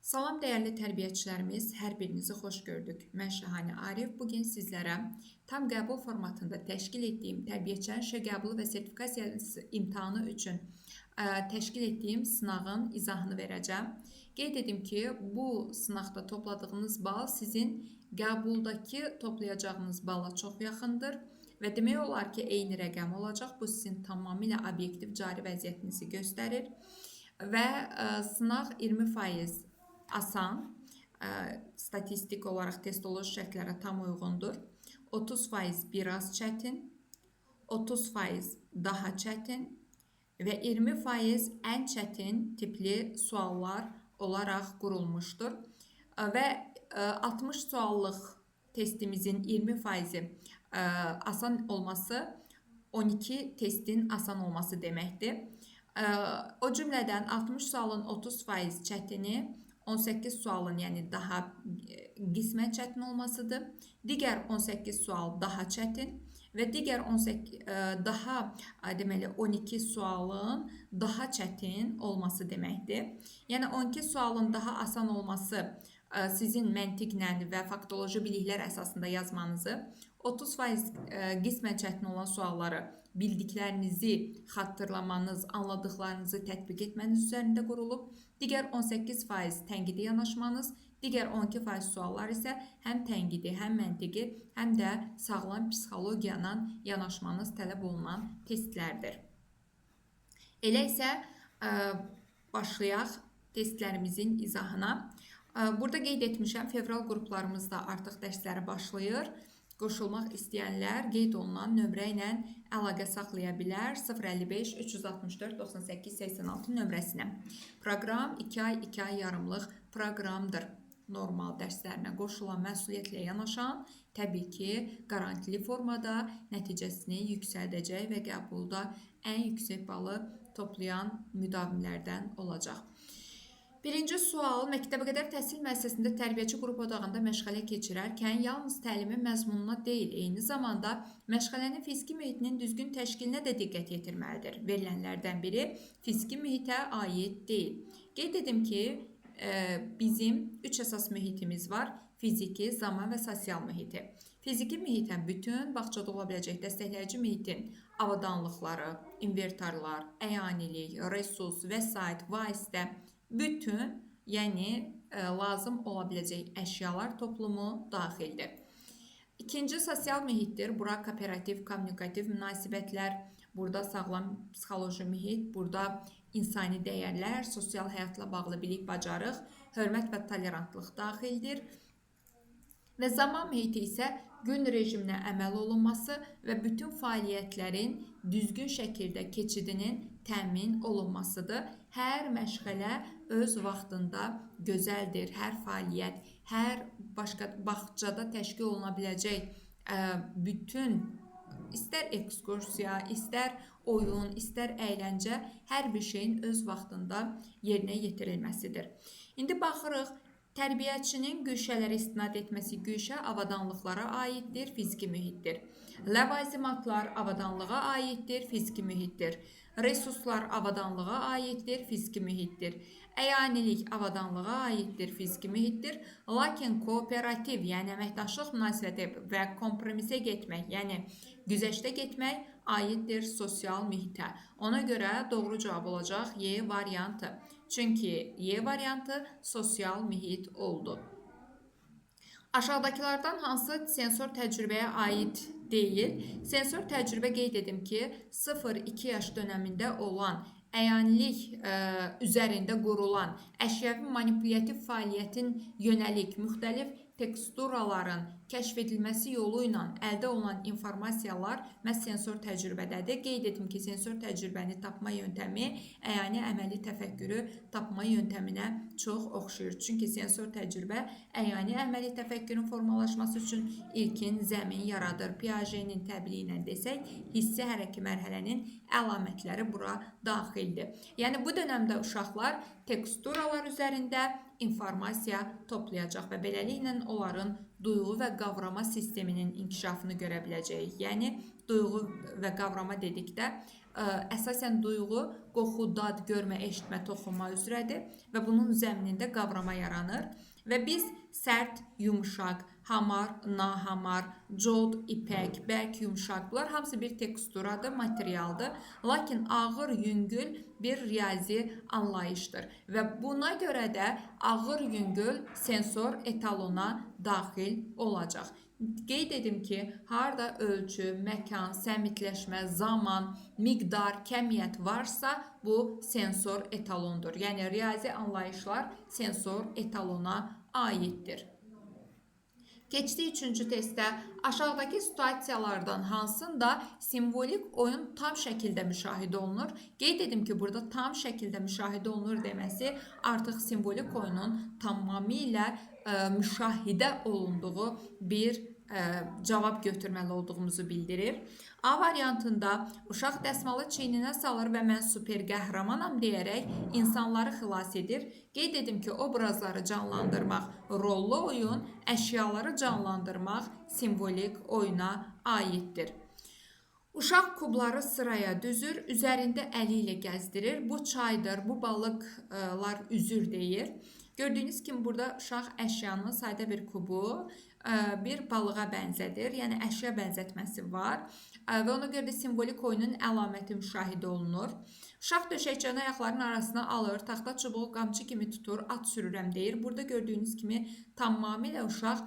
Salam dəyərli tərbiyəçilərimiz, hər birinizi xoş gördük. Mən Şahanə Arif. Bu gün sizlərə tam qəbul formatında təşkil etdiyim tərbiyəçilərin işə qəbulu və sertifikasiya imtahanı üçün təşkil etdiyim sınağın izahını verəcəm. Qeyd edim ki, bu sınaqda topladığınız bal sizin qəbuldakı toplayacağınız bala çox yaxındır və demək olar ki, eyni rəqəm olacaq. Bu sizin tamamilə obyektiv cari vəziyyətinizi göstərir və sınaq 20% asan, statistik olaraq testoloji şərtlərə tam uyğundur. 30% biraz çətin, 30% daha çətin və 20% ən çətin tipli suallar olaraq qurulmuşdur. Və 60 suallıq testimizin 20%-i asan olması 12 testin asan olması deməkdir. O cümlədən 60 sualın 30% çətini 18 sualın, yəni daha qismən çətin olmasıdır. Digər 18 sual daha çətin və digər 18 daha deməli 12 sualın daha çətin olması deməkdir. Yəni 12 sualın daha asan olması sizin məntiqlə və faktoloji biliklər əsasında yazmanızı, 30% qismən çətin olan sualları bildiklərinizi xatırlamanız, anladıqlarınızı tətbiq etməniz üzərində qurulub. Digər 18% tənqidi yanaşmanız, digər 12% suallar isə həm tənqidi, həm məntiqi, həm də sağlam psixologiya ilə yanaşmanız tələb olunan testlərdir. Elə isə başlayaq testlərimizin izahına. Burada qeyd etmişəm, fevral qruplarımızda artıq dərsləri başlayır. Qoşulmaq istəyənlər qeyd olunan nömrə ilə əlaqə saxlaya bilər 055 364 98 86 nömrəsinə. Proqram 2 ay, 2 ay yarımlıq proqramdır. Normal dərslərinə qoşulan məsuliyyətlə yanaşan, təbii ki, qarantili formada nəticəsini yüksəldəcək və qəbulda ən yüksək balı toplayan müdavimlərdən olacaq. Birinci sual, məktəbəqədər təhsil müəssisəsində tərbiyəçi qrup otağında məşğələ keçirərkən yalnız təlimin məzmununa deyil, eyni zamanda məşğələnin fiziki mühitinin düzgün təşkilinə də diqqət yetirməlidir. Verilənlərdən biri fiziki mühitə aid deyil. Qeyd edim ki, bizim 3 əsas mühitimiz var: fiziki, zaman və sosial mühiti. Fiziki mühitə bütün bağçada ola biləcək dəstəkləyici mühitin avadanlıqları, inventarlar, əyanilik, resurs, vəsait, vasitə, bütün, yəni lazım ola biləcək əşyalar toplumu daxildir. İkinci sosial mühitdir. Bura kooperativ, kommunikativ münasibətlər, burada sağlam psixoloji mühit, burada insani dəyərlər, sosial həyatla bağlı bilik, bacarıq, hörmət və tolerantlıq daxildir. Və zaman mühiti isə gün rejiminə əməl olunması və bütün fəaliyyətlərin düzgün şəkildə keçidinin təmin olunmasıdır. Hər məşğələ öz vaxtında gözəldir. Hər fəaliyyət, hər başqa bağçada təşkil oluna biləcək bütün istər ekskursiya, istər oyun, istər əyləncə, hər bir şeyin öz vaxtında yerinə yetirilməsidir. İndi baxırıq, tərbiyəçinin güşələrə istinad etməsi güşə avadanlıqlara aiddir, fiziki mühitdir. Ləvazimatlar avadanlığa aiddir, fiziki mühitdir. Resurslar avadanlığa aiddir, fiziki mühitdir. Əyanilik avadanlığa aiddir, fiziki mühitdir. Lakin kooperativ, yəni əməkdaşlıq münasibəti və kompromisə getmək, yəni güzəştə getmək aiddir sosial mühitə. Ona görə doğru cavab olacaq Y variantı. Çünki Y variantı sosial mühit oldu. Aşağıdakılardan hansı sensor təcrübəyə aid deyil? Sensor təcrübə qeyd edim ki, 0-2 yaş dönəmində olan əyanilik üzərində qurulan əşyəvi manipulyativ fəaliyyətin yönəlik müxtəlif teksturaların kəşf edilməsi yolu ilə əldə olunan informasiyalar məhz sensor təcrübədədir. Qeyd edim ki, sensor təcrübəni tapma yöntəmi əyani əməli təfəkkürü tapma yöntəminə çox oxşayır. Çünki sensor təcrübə əyani əməli təfəkkürün formalaşması üçün ilkin zəmin yaradır. Piaget'in təbiri ilə desək, hissi hərəki mərhələnin əlamətləri bura daxildir. Yəni bu dönəmdə uşaqlar teksturalar üzərində informasiya toplayacaq və beləliklə onların duyğu və qavrama sisteminin inkişafını görə biləcəyik. Yəni duyğu və qavrama dedikdə əsasən duyğu, qoxu, dad, görmə, eşitmə, toxunma üzrədir və bunun zəminində qavrama yaranır. Və biz sərt, yumşaq, hamar, nahamar, cod, ipək, bərk, yumşaq, bunlar hamısı bir teksturadır, materialdır. Lakin ağır, yüngül bir riyazi anlayışdır. Və buna görə də ağır, yüngül sensor etalona daxil olacaq. Qeyd edim ki, harda ölçü, məkan, səmitləşmə, zaman, miqdar, kəmiyyət varsa, bu sensor etalondur. Yəni, riyazi anlayışlar sensor etalona aiddir. Keçdik 3-cü testə. Aşağıdakı situasiyalardan hansında simvolik oyun tam şəkildə müşahidə olunur? Qeyd edim ki, burada tam şəkildə müşahidə olunur deməsi artıq simvolik oyunun tamamilə müşahidə olunduğu bir cavab götürməli olduğumuzu bildirir. A variantında uşaq dəsmalı çiyninə salır və mən super qəhrəmanam deyərək insanları xilas edir. Qeyd edim ki, obrazları canlandırmaq rollu oyun, əşyaları canlandırmaq simvolik oyuna aiddir. Uşaq kubları sıraya düzür, üzərində əli ilə gəzdirir. Bu çaydır, bu balıqlar üzür deyir. Gördüyünüz kimi burada uşaq əşyanın sadə bir kubu bir balığa bənzədir. Yəni əşya bənzətməsi var və ona görə də simvolik oyunun əlaməti müşahidə olunur. Uşaq döşəkçəni ayaqlarının arasına alır, taxta çubuğu qamçı kimi tutur, at sürürəm deyir. Burada gördüyünüz kimi tamamilə uşaq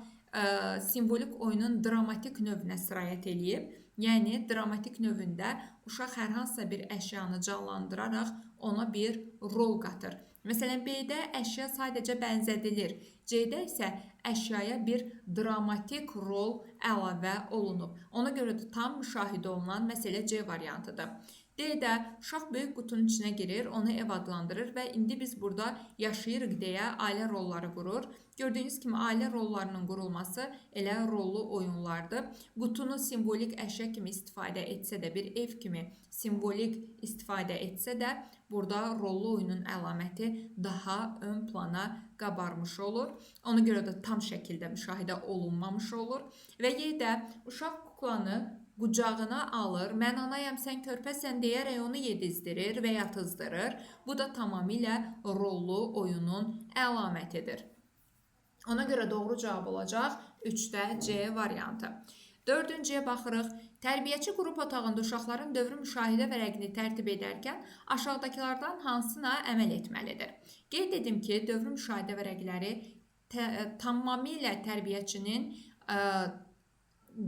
simvolik oyunun dramatik növünə sirayət eləyib. Yəni dramatik növündə uşaq hər hansısa bir əşyanı canlandıraraq ona bir rol qatır. Məsələn, B-də əşya sadəcə bənzədilir. C-də isə əşyaya bir dramatik rol əlavə olunub. Ona görə də tam müşahidə olunan məsələ C variantıdır. D-də uşaq böyük qutunun içinə girir, onu ev adlandırır və indi biz burada yaşayırıq deyə ailə rolları qurur. Gördüyünüz kimi ailə rollarının qurulması elə rollu oyunlardır. Qutunu simvolik əşya kimi istifadə etsə də, bir ev kimi simvolik istifadə etsə də, burada rollu oyunun əlaməti daha ön plana qabarmış olur. Ona görə də tam şəkildə müşahidə olunmamış olur. Və Y-də uşaq kuklanı qucağına alır, mən anayam, sən körpəsən deyərək onu yedizdirir və yatızdırır. Bu da tamamilə rollu oyunun əlamətidir. Ona görə doğru cavab olacaq 3-də C variantı. Dördüncüyə baxırıq. Tərbiyəçi qrup otağında uşaqların dövrü müşahidə vərəqini tərtib edərkən aşağıdakılardan hansına əməl etməlidir? Qeyd edim ki, dövrü müşahidə vərəqləri tamamilə tərbiyəçinin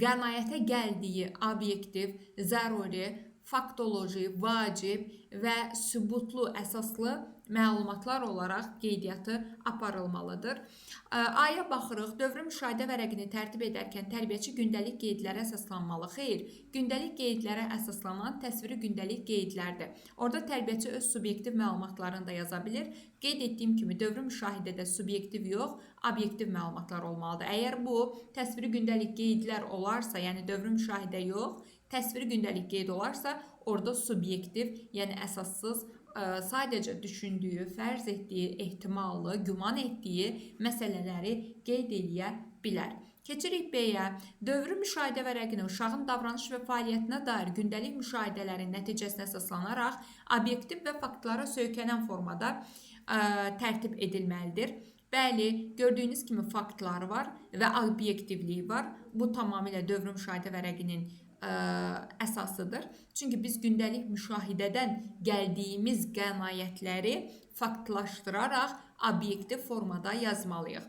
qənaətə gəldiyi obyektiv, zəruri, faktoloji, vacib və sübutlu, əsaslı məlumatlar olaraq qeydiyyatı aparılmalıdır. A-ya baxırıq. Dövrü müşahidə vərəqini tərtib edərkən tərbiyəçi gündəlik qeydlərə əsaslanmalı. Xeyr, gündəlik qeydlərə əsaslanan təsviri gündəlik qeydlərdir. Orada tərbiyəçi öz subyektiv məlumatlarını da yaza bilir. Qeyd etdiyim kimi dövrü müşahidədə subyektiv yox, obyektiv məlumatlar olmalıdır. Əgər bu təsviri gündəlik qeydlər olarsa, yəni dövrü müşahidə yox, təsviri gündəlik qeyd olarsa, orada subyektiv, yəni əsassız, sadəcə düşündüyü, fərz etdiyi, ehtimallı, güman etdiyi məsələləri qeyd eləyə bilər. Keçirik B-yə. Dövrü müşahidə vərəqini uşağın davranış və fəaliyyətinə dair gündəlik müşahidələrin nəticəsinə əsaslanaraq obyektiv və faktlara söykənən formada tərtib edilməlidir. Bəli, gördüyünüz kimi faktlar var və obyektivliyi var. Bu tamamilə dövrü müşahidə vərəqinin əsasıdır. Çünki biz gündəlik müşahidədən gəldiyimiz qənaətləri faktlaşdıraraq obyektiv formada yazmalıyıq.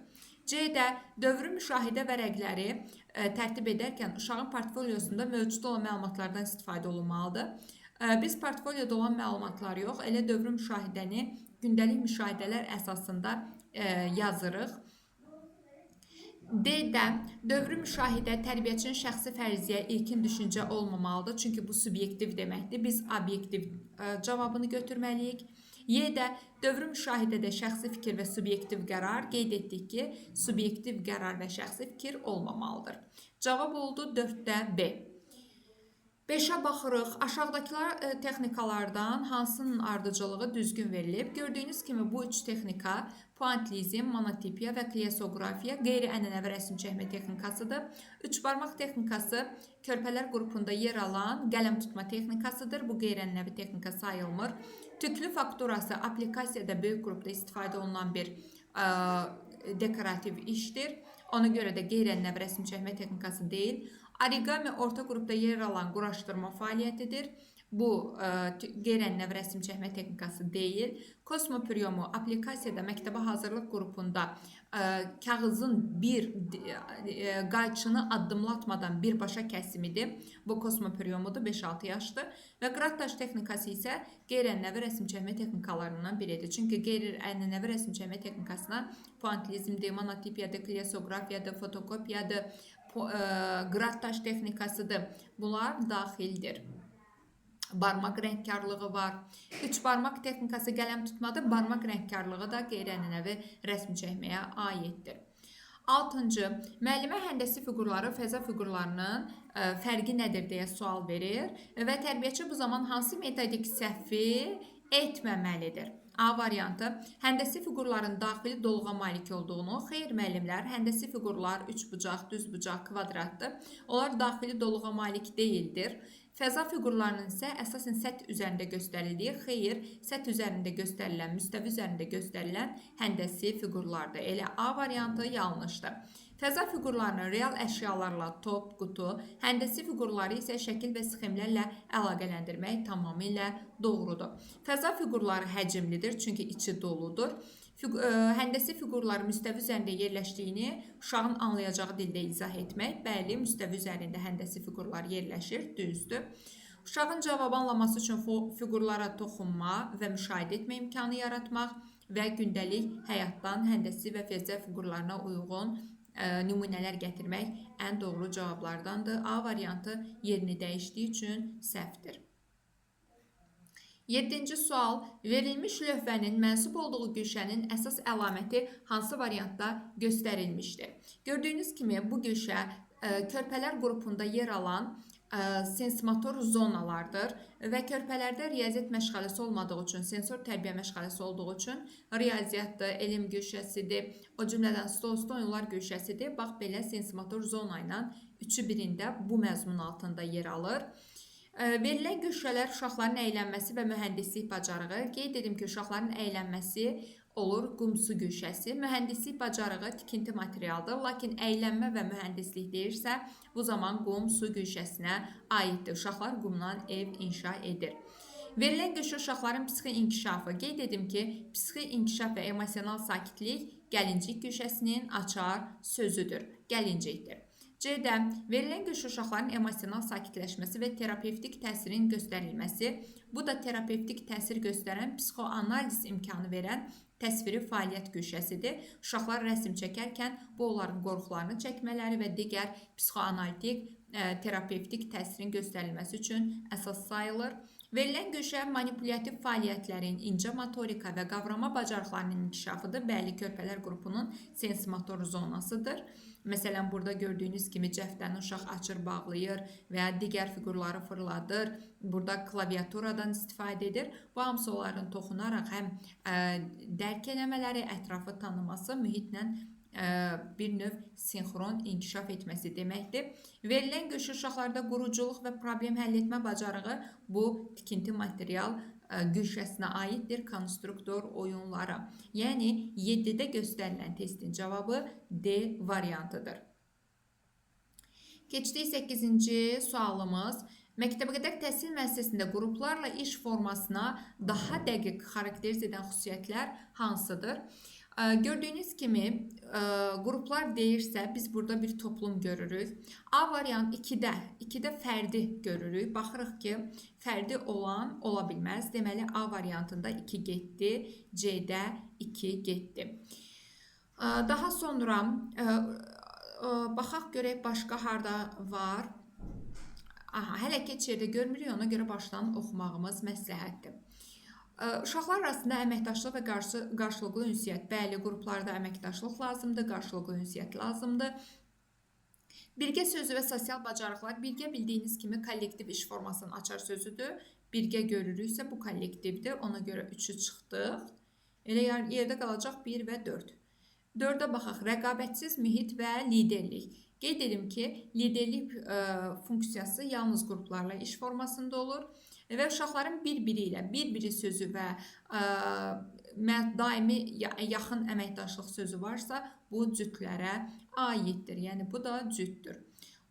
C-də dövrü müşahidə vərəqləri tərtib edərkən uşağın portfolyosunda mövcud olan məlumatlardan istifadə olunmalıdır. Biz portfolyoda olan məlumatları yox, elə dövrü müşahidəni gündəlik müşahidələr əsasında yazırıq. D-də dövrü müşahidə tərbiyəçinin şəxsi fərziyyə, ilkin düşüncə olmamalıdır. Çünki bu subyektiv deməkdir. Biz obyektiv cavabını götürməliyik. Y-də dövrü müşahidədə şəxsi fikir və subyektiv qərar. Qeyd etdik ki, subyektiv qərar və şəxsi fikir olmamalıdır. Cavab oldu 4-də B. 5-ə baxırıq. Aşağıdakılar texnikalardan hansının ardıcılığı düzgün verilib? Gördüyünüz kimi bu üç texnika puantilizm, monotipiya və klesoqrafiya qeyri-ənənəvi rəsm çəkmə texnikasıdır. Üç barmaq texnikası körpələr qrupunda yer alan qələm tutma texnikasıdır. Bu qeyri-ənənəvi texnika sayılmır. Tüklü fakturası aplikasiyada böyük qrupda istifadə olunan bir dekorativ işdir. Ona görə də qeyri-ənənəvi rəsm çəkmə texnikası deyil. Origami orta qrupda yer alan quraşdırma fəaliyyətidir. Bu qeyri-ənənəvi rəsm çəkmə texnikası deyil. Kosmopriyomu aplikasiyada məktəbə hazırlıq qrupunda kağızın bir qayçını addımlatmadan birbaşa kəsimidir. Bu kosmopriyomudur, 5-6 yaşdır. Və qrattaş texnikası isə qeyri-ənənəvi rəsm çəkmə texnikalarından biridir. Çünki qeyri-ənənəvi rəsm çəkmə texnikasına puantilizmdir, monotipiyadır, klesoqrafiyadır, fotokopiyadır, qrattaş texnikasıdır. Bunlar daxildir. Barmaq rəngkarlığı var. Üç barmaq texnikası qələm tutmadır. Barmaq rəngkarlığı da qeyri-ənənəvi rəsm çəkməyə aiddir. 6-cı, müəllimə həndəsi fiqurları fəza fiqurlarının fərqi nədir deyə sual verir və tərbiyəçi bu zaman hansı metodik səhvi etməməlidir? A variantı, həndəsi fiqurların daxili doluğa malik olduğunu, xeyr müəllimlər, həndəsi fiqurlar üçbucaq, düzbucaq, kvadratdır. Onlar daxili doluğa malik deyildir. Fəza fiqurlarının isə əsasən səth üzərində göstərildiyi, xeyr, səth üzərində göstərilən, müstəvi üzərində göstərilən həndəsi fiqurlardır. Elə A variantı yanlışdır. Fəza fiqurlarını real əşyalarla top, qutu, həndəsi fiqurları isə şəkil və sxemlərlə əlaqələndirmək tamamilə doğrudur. Fəza fiqurları həcmlidir, çünki içi doludur. Həndəsi fiqurları müstəvi üzərində yerləşdiyini uşağın anlayacağı dildə izah etmək. Bəli, müstəvi üzərində həndəsi fiqurlar yerləşir, düzdür. Uşağın cavabı anlaması üçün fiqurlara toxunma və müşahidə etmə imkanı yaratmaq və gündəlik həyatdan həndəsi və fəza fiqurlarına uyğun nümunələr gətirmək ən doğru cavablardandır. A variantı yerini dəyişdiyi üçün səhvdir. 7-ci sual. Verilmiş lövhənin mənsub olduğu güşənin əsas əlaməti hansı variantda göstərilmişdir? Gördüyünüz kimi bu güşə körpələr qrupunda yer alan sensmotor zonalardır və körpələrdə riyaziyyat məşğələsi olmadığı üçün, sensor tərbiyə məşğələsi olduğu üçün riyaziyyatdır, elm güşəsidir, o cümlədən stolüstü oyunlar güşəsidir. Bax, belə sensmotor zona ilə üçü birində bu məzmun altında yer alır. Verilən güşələr uşaqların əylənməsi və mühəndislik bacarığı. Qeyd edim ki, uşaqların əylənməsi olur qum-su güşəsi. Mühəndislik bacarığı tikinti materialdır. Lakin əylənmə və mühəndislik deyirsə, bu zaman qum-su güşəsinə aiddir. Uşaqlar qumdan ev inşa edir. Verilən güşə uşaqların psixi inkişafı. Qeyd edim ki, psixi inkişaf və emosional sakitlik gəlincik güşəsinin açar sözüdür, gəlincikdir. C-də verilən güşə uşaqların emosional sakitləşməsi və terapevtik təsirin göstərilməsi, bu da terapevtik təsir göstərən psixoanaliz imkanı verən təsviri fəaliyyət güşəsidir. Uşaqlar rəsm çəkərkən bu onların qorxularını çəkmələri və digər psixoanalitik, terapevtik təsirin göstərilməsi üçün əsas sayılır. Verilən güşə manipulyativ fəaliyyətlərin, incə motorika və qavrama bacarıqlarının inkişafıdır. Bəli, körpələr qrupunun sensmotor zonasıdır. Məsələn, burada gördüyünüz kimi cəftəni uşaq açır, bağlayır və ya digər fiqurları fırladır. Burada klaviaturadan istifadə edir. Bu hamısı onların toxunaraq həm dərk eləmələri, ətrafı tanıması, mühitlə bir növ sinxron inkişaf etməsi deməkdir. Verilən güşə uşaqlarda quruculuq və problem həll etmə bacarığı bu tikinti material güşəsinə aiddir, konstruktor oyunları. Yəni 7-də göstərilən testin cavabı D variantıdır. Keçdik 8-ci sualımız. Məktəbəqədər təhsil müəssisəsində qruplarla iş formasına daha dəqiq xarakterizə edən xüsusiyyətlər hansıdır? Gördüyünüz kimi qruplar deyirsə biz burada bir toplum görürük. A variant 2-də fərdi görürük. Baxırıq ki, fərdi olan ola bilməz. Deməli A variantında 2 getdi, C-də 2 getdi. Daha sonra baxaq görək başqa harda var. Aha, hələ ki heç yerdə görmürük, ona görə başdan oxumağımız məsləhətdir. Uşaqlar arasında əməkdaşlıq və qarşılıqlı ünsiyyət. Bəli, qruplarda əməkdaşlıq lazımdır, qarşılıqlı ünsiyyət lazımdır. Birgə sözü və sosial bacarıqlar. Birgə bildiyiniz kimi kollektiv iş formasının açar sözüdür. Birgə görürüksə bu kollektivdir. Ona görə 3-ü çıxdıq. Elə yerdə qalacaq 1 və 4. 4-ə baxaq. Rəqabətsiz mühit və liderlik. Qeyd edim ki, liderlik funksiyası yalnız qruplarla iş formasında olur və uşaqların bir-biri ilə, bir-biri sözü və daimi yaxın əməkdaşlıq sözü varsa, bu cütlərə aiddir. Yəni, bu da cütdür.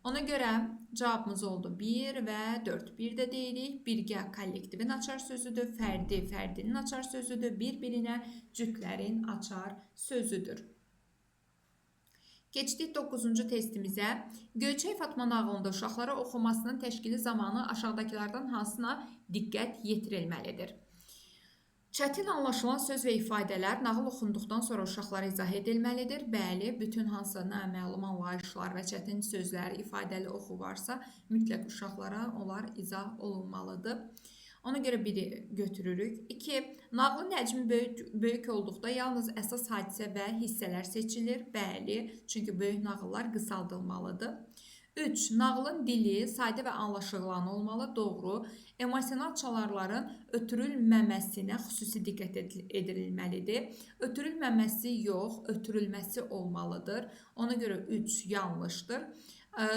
Ona görə cavabımız oldu 1 və 4. 1 də deyirik, birgə kollektivin açar sözüdür, fərdi fərdinin açar sözüdür, bir-birinə cütlərin açar sözüdür. Keçdik 9-cu testimizə. Göyçək Fatma nağılında uşaqlara oxumasının təşkili zamanı aşağıdakılardan hansına diqqət yetirilməlidir? Çətin anlaşılan söz və ifadələr nağıl oxunduqdan sonra uşaqlara izah edilməlidir. Bəli, bütün hansı naməlum anlayışlar və çətin sözlər, ifadəli oxu varsa, mütləq uşaqlara onlar izah olunmalıdır. Ona görə biri götürürük. 2. Nağılın həcmi böyük olduqda yalnız əsas hadisə və hissələr seçilir. Bəli, çünki böyük nağıllar qısaldılmalıdır. 3. Nağılın dili sadə və anlaşılan olmalı. Doğru. Emosional çalarların ötürülməməsinə xüsusi diqqət edilməlidir. Ötürülməməsi yox, ötürülməsi olmalıdır. Ona görə 3 yanlışdır.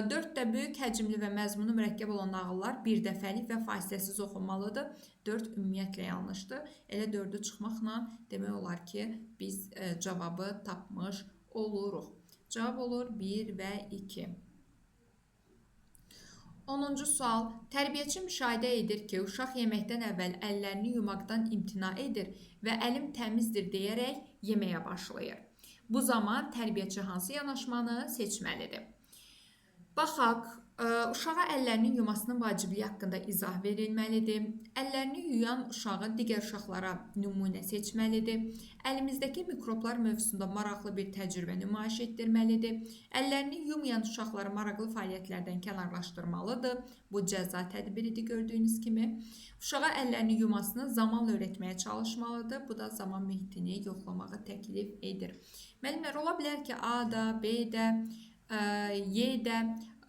4 də böyük həcmli və məzmunu mürəkkəb olan nağıllar bir dəfəlik və fasiləsiz oxunmalıdır. 4 ümumiyyətlə yanlışdır. Elə 4-ü çıxmaqla demək olar ki, biz cavabı tapmış oluruq. Cavab olur 1 və 2. 10-cu sual. Tərbiyəçi müşahidə edir ki, uşaq yeməkdən əvvəl əllərini yumaqdan imtina edir və əlim təmizdir deyərək yeməyə başlayır. Bu zaman tərbiyəçi hansı yanaşmanı seçməlidir? Baxaq, uşağa əllərinin yumasının vacibliyi haqqında izah verilməlidir. Əllərini yuyan uşağı digər uşaqlara nümunə seçməlidir. Əlimizdəki mikroblar mövzusunda maraqlı bir təcrübə nümayiş etdirməlidir. Əllərini yumayan uşaqları maraqlı fəaliyyətlərdən kənarlaşdırmalıdır. Bu cəza tədbiridir gördüyünüz kimi. Uşağa əllərini yumasını zamanla öyrətməyə çalışmalıdır. Bu da zaman mühitini yoxlamağı təklif edir. Müəllimlər, ola bilər ki, A-da, B-də, Y-də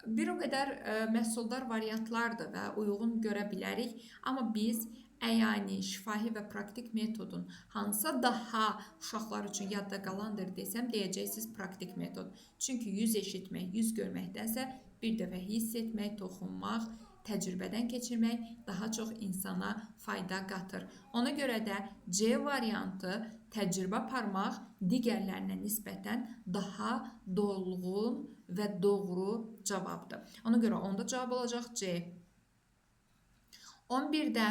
bir o qədər məhsuldar variantlardır və uyğun görə bilərik. Amma biz əyani, şifahi və praktik metodun hansısa daha uşaqlar üçün yadda qalandır desəm, deyəcəksiniz praktik metod. Çünki yüz eşitmək, yüz görməkdənsə bir dəfə hiss etmək, toxunmaq, təcrübədən keçirmək daha çox insana fayda qatır. Ona görə də C variantı təcrübə aparmaq digərlərinə nisbətən daha dolğun və doğru cavabdır. Ona görə onda cavab olacaq C. 11-də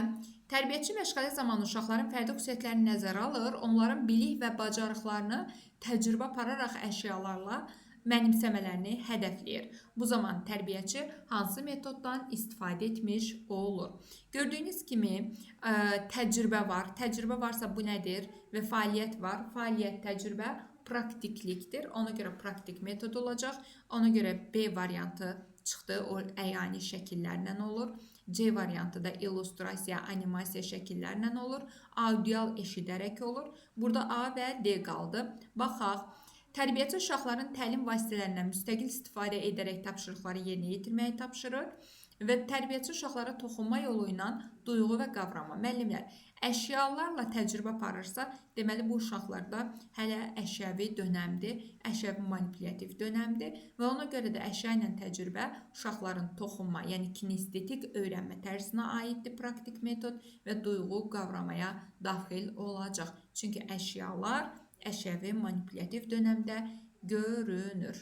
tərbiyəçi məşğələ zamanı uşaqların fərdi xüsusiyyətlərini nəzərə alır, onların bilik və bacarıqlarını təcrübə apararaq əşyalarla mənimsəmələrini hədəfləyir. Bu zaman tərbiyəçi hansı metoddan istifadə etmiş olur? Gördüyünüz kimi təcrübə var. Təcrübə varsa bu nədir? Və fəaliyyət var. Fəaliyyət, təcrübə praktiklikdir. Ona görə praktik metod olacaq. Ona görə B variantı çıxdı. O əyani şəkillərlə olur. C variantı da illüstrasiya, animasiya şəkillərlə olur. Audial eşidərək olur. Burada A və D qaldı. Baxaq. Tərbiyəçi uşaqların təlim vasitələrindən müstəqil istifadə edərək tapşırıqları yerinə yetirməyi tapşırır və tərbiyəçi uşaqlara toxunma yolu ilə duyğu və qavrama. Müəllimlər, əşyalarla təcrübə aparırsa, deməli bu uşaqlarda hələ əşyəvi dönəmdir, əşyəvi manipulyattiv dönəmdir və ona görə də əşya ilə təcrübə uşaqların toxunma, yəni kinestetik öyrənmə tərzinə aiddir praktik metod və duyğu qavramaya daxil olacaq. Çünki əşyalar əşyəvi manipulyattiv dönəmdə görünür.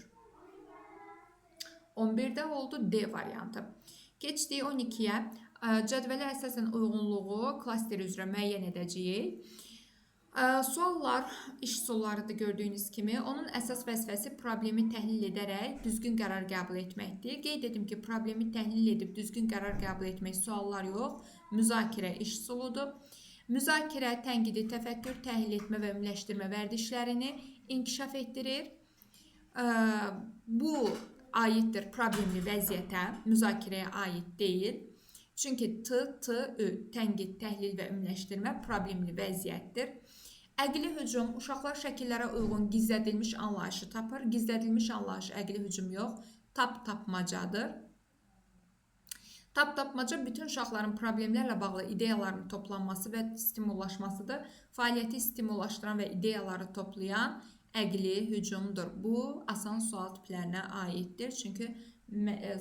11-də oldu D variantı. Keçdik 12-yə. Cədvələ əsasən uyğunluğu klaster üzrə müəyyən edəcəyik. Suallar, iş suallarıdır gördüyünüz kimi. Onun əsas vəzifəsi problemi təhlil edərək düzgün qərar qəbul etməkdir. Qeyd edim ki, problemi təhlil edib düzgün qərar qəbul etmək suallar yox, müzakirə iş üsuludur. Müzakirə, tənqidi təfəkkür, təhlil etmə və ümumiləşdirmə vərdişlərini inkişaf etdirir. Bu aiddir problemli vəziyyətə, müzakirəyə aid deyil. Çünki T, T, Ü, tənqid, təhlil və ümumiləşdirmə problemli vəziyyətdir. Əqli hücum, uşaqlar şəkillərə uyğun gizlədilmiş anlayışı tapır. Gizlədilmiş anlayış əqli hücum yox, Tap tapmacadır. Tap tapmaca bütün uşaqların problemlərlə bağlı ideyaların toplanması və stimullaşmasıdır. Fəaliyyəti stimullaşdıran və ideyaları toplayan əqli hücumdur. Bu, asan sual tiplərinə aiddir. Çünki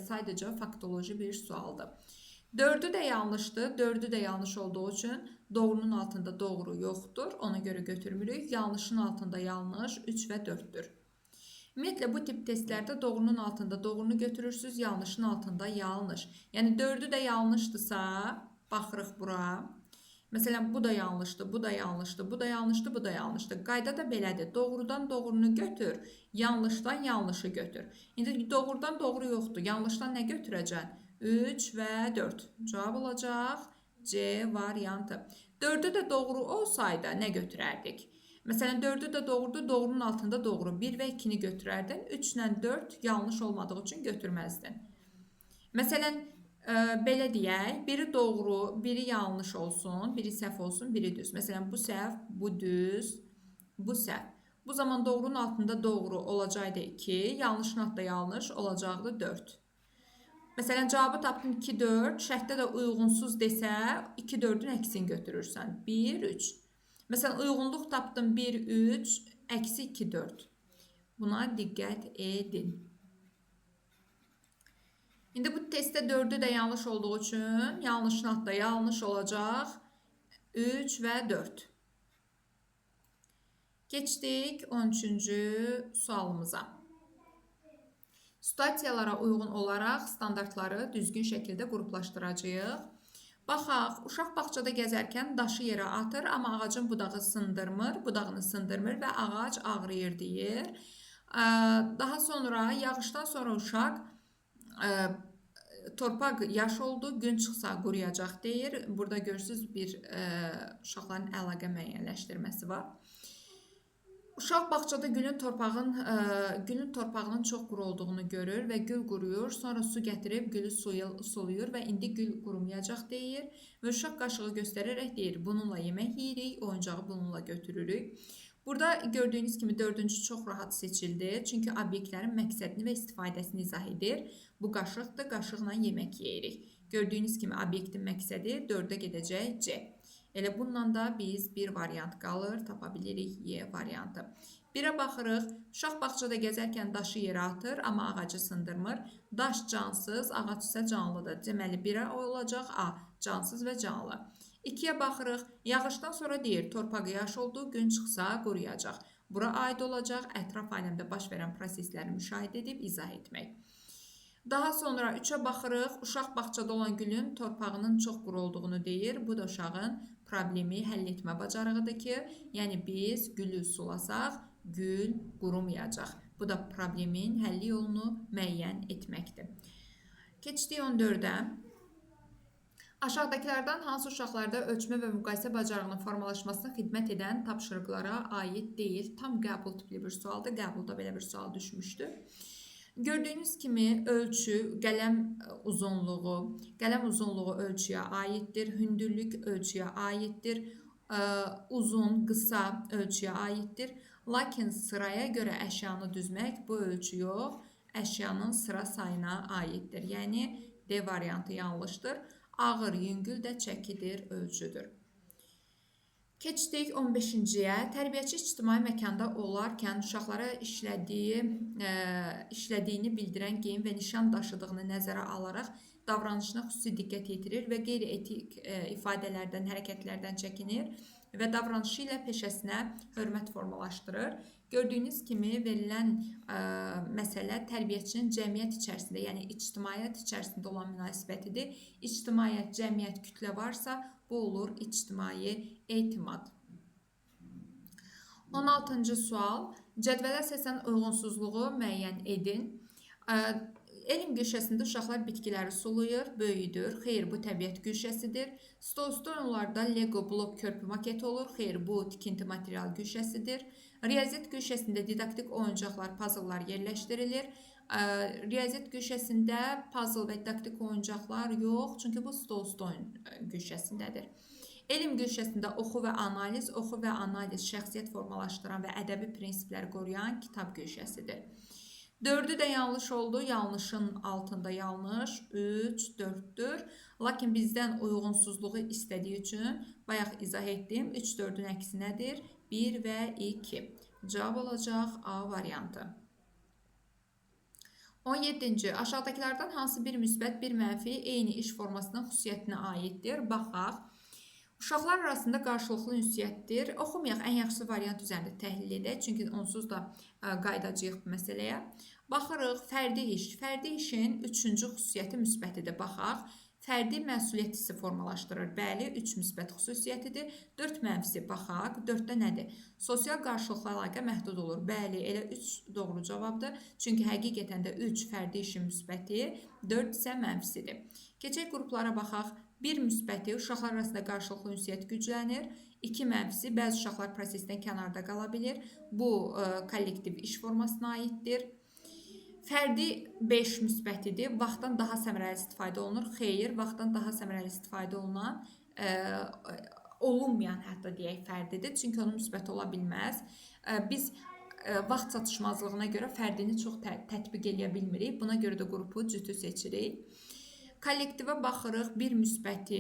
sadəcə faktoloji bir sualdır. 4-ü də yanlışdır. 4-ü də yanlış olduğu üçün doğrunun altında doğru yoxdur. Ona görə götürmürük. Yanlışın altında yanlış 3 və 4-dür. Ümumiyyətlə, bu tip testlərdə doğrunun altında doğrunu götürürsünüz, yanlışın altında yanlış. Yəni, 4-ü də yanlışdırsa, baxırıq bura. Məsələn, bu da yanlışdır, bu da yanlışdır, bu da yanlışdır, bu da yanlışdır. Qayda da belədir. Doğrudan doğrunu götür, yanlışdan yanlışı götür. İndi doğrudan doğru yoxdur. Yanlışdan nə götürəcəksin? 3 və 4. Cavab olacaq C variantı. 4-ü də doğru olsaydı nə götürərdik? Məsələn, 4-ü də doğrudur, doğrunun altında doğru. 1 və 2-ni götürərdin. 3 ilə 4 yanlış olmadığı üçün götürməzdin. Məsələn, belə deyək, biri doğru, biri yanlış olsun, biri səhv olsun, biri düz. Məsələn, bu səhv, bu düz, bu səhv. Bu zaman doğrunun altında doğru olacaqdı 2, yanlışın altında yanlış olacaqdı 4. Məsələn, cavabı tapdın 2, 4, şərtdə də uyğunsuz desə 2, 4-ün əksini götürürsən. 1, 3. Məsələn, uyğunluq tapdın 1, 3, əksi 2, 4. Buna diqqət edin. İndi bu testdə 4-ü də yanlış olduğu üçün yanlışın altında yanlış olacaq 3 və 4. Keçdik 13-cü sualımıza. Situasiyalara uyğun olaraq standartları düzgün şəkildə qruplaşdıracağıq. Baxaq, uşaq bağçada gəzərkən daşı yerə atır, amma ağacın budağı sındırmır, budağını sındırmır və ağac ağrıyır deyir. Daha sonra, yağışdan sonra uşaq torpaq yaş oldu, gün çıxsa quruyacaq deyir. Burada görürsünüz bir uşaqların əlaqə müəyyənləşdirməsi var. Uşaq bağçada gülün torpağının çox quru olduğunu görür və gül quruyur. Sonra su gətirib gülü sulayır və indi gül qurumayacaq deyir. Və uşaq qaşığı göstərərək deyir, bununla yemək yeyirik, oyuncağı bununla götürürük. Burada gördüyünüz kimi dördüncü çox rahat seçildi. Çünki obyektlərin məqsədini və istifadəsini izah edir. Bu qaşıqdır, qaşıqla yemək yeyirik. Gördüyünüz kimi obyektin məqsədi 4-ə gedəcək C. Elə bununla da biz bir variant qalır, tapa bilirik Y variantı. 1-ə baxırıq, uşaq bağçada gəzərkən daşı yerə atır, amma ağacı sındırmır. Daş cansız, ağac isə canlıdır. Deməli, 1-ə olacaq A, cansız və canlı. 2-yə baxırıq, yağışdan sonra deyir, torpaq yaş oldu, gün çıxsa quruyacaq. Bura aid olacaq, ətraf aləmdə baş verən prosesləri müşahidə edib izah etmək. Daha sonra 3-ə baxırıq, uşaq bağçada olan gülün torpağının çox quru olduğunu deyir. Bu da uşağın problemi həll etmə bacarığıdır ki, yəni biz gülü sulasaq, gül qurumayacaq. Bu da problemin həlli yolunu müəyyən etməkdir. Keçdik 14-ə. Aşağıdakılardan hansı uşaqlarda ölçmə və müqayisə bacarığının formalaşmasına xidmət edən tapşırıqlara aid deyil? Tam qəbul tipli bir sualdır. Qəbulda belə bir sual düşmüşdü. Gördüyünüz kimi ölçü, qələm uzunluğu ölçüyə aiddir, hündürlük ölçüyə aiddir, uzun, qısa ölçüyə aiddir. Lakin sıraya görə əşyanı düzmək bu ölçü yox, əşyanın sıra sayına aiddir. Yəni D variantı yanlışdır. Ağır, yüngül də çəkidir, ölçüdür. Keçdik 15-ciyə. Tərbiyəçi ictimai məkanda olarkən uşaqlara işlədiyini bildirən geyim və nişan daşıdığını nəzərə alaraq davranışına xüsusi diqqət yetirir və qeyri-etik ifadələrdən, hərəkətlərdən çəkinir və davranışı ilə peşəsinə hörmət formalaşdırır. Gördüyünüz kimi verilən məsələ tərbiyəçinin cəmiyyət içərisində, yəni ictimaiyyət içərisində olan münasibətidir. İctimaiyyət, cəmiyyət, kütlə varsa, bu olur ictimai etimad. 16-cı sual. Cədvələ əsasən uyğunsuzluğu müəyyən edin. Elm güşəsində uşaqlar bitkiləri sulayır, böyüdür. Xeyr, bu təbiət güşəsidir. Stolüstü oyunlarda Lego blok körpü maketi olur. Xeyr, bu tikinti material güşəsidir. Riyaziyyat güşəsində didaktik oyuncaqlar, puzzlelar yerləşdirilir. Riyaziyyat güşəsində puzzle və didaktik oyuncaqlar yox, çünki bu stolüstü oyun güşəsindədir. Elm güşəsində oxu və analiz, şəxsiyyət formalaşdıran və ədəbi prinsipləri qoruyan kitab güşəsidir. 4-ü də yanlış oldu. Yanlışın altında yanlış. 3, 4-dür. Lakin bizdən uyğunsuzluğu istədiyi üçün bayaq izah etdim. 3, 4-ün əksi nədir? 1 və 2. Cavab olacaq A variantı. 17-ci. Aşağıdakılardan hansı bir müsbət, bir mənfi eyni iş formasının xüsusiyyətinə aiddir? Baxaq. Uşaqlar arasında qarşılıqlı ünsiyyətdir. Oxumayaq, ən yaxşısı variant üzərində təhlil edək. Çünki onsuz da qayıdacağıq bu məsələyə. Baxırıq, fərdi iş. Fərdi işin üçüncü xüsusiyyəti müsbətidir. Baxaq. Fərdi məsuliyyət hissi formalaşdırır. Bəli, 3 müsbət xüsusiyyətidir. 4 mənfisi. Baxaq. 4-də nədir? Sosial qarşılıqlı əlaqə məhdud olur. Bəli, elə 3 doğru cavabdır. Çünki həqiqətən də 3 fərdi işin müsbəti, 4 isə mənfisidir. Keçək qruplara baxaq. 1 müsbəti, uşaqlar arasında qarşılıqlı ünsiyyət güclənir. 2 mənfisi, bəzi uşaqlar prosesdən kənarda qala bilir. Bu, kollektiv iş formasına aiddir. Fərdi 5 müsbətidir. Vaxtdan daha səmərəli istifadə olunur. Xeyr, vaxtdan daha səmərəli istifadə olunan, olunmayan hətta deyək fərdidir. Çünki onun müsbəti ola bilməz. Biz vaxt çatışmazlığına görə fərdini çox tətbiq eləyə bilmirik. Buna görə də qrupu cütü seçirik. Kollektivə baxırıq, 1 müsbəti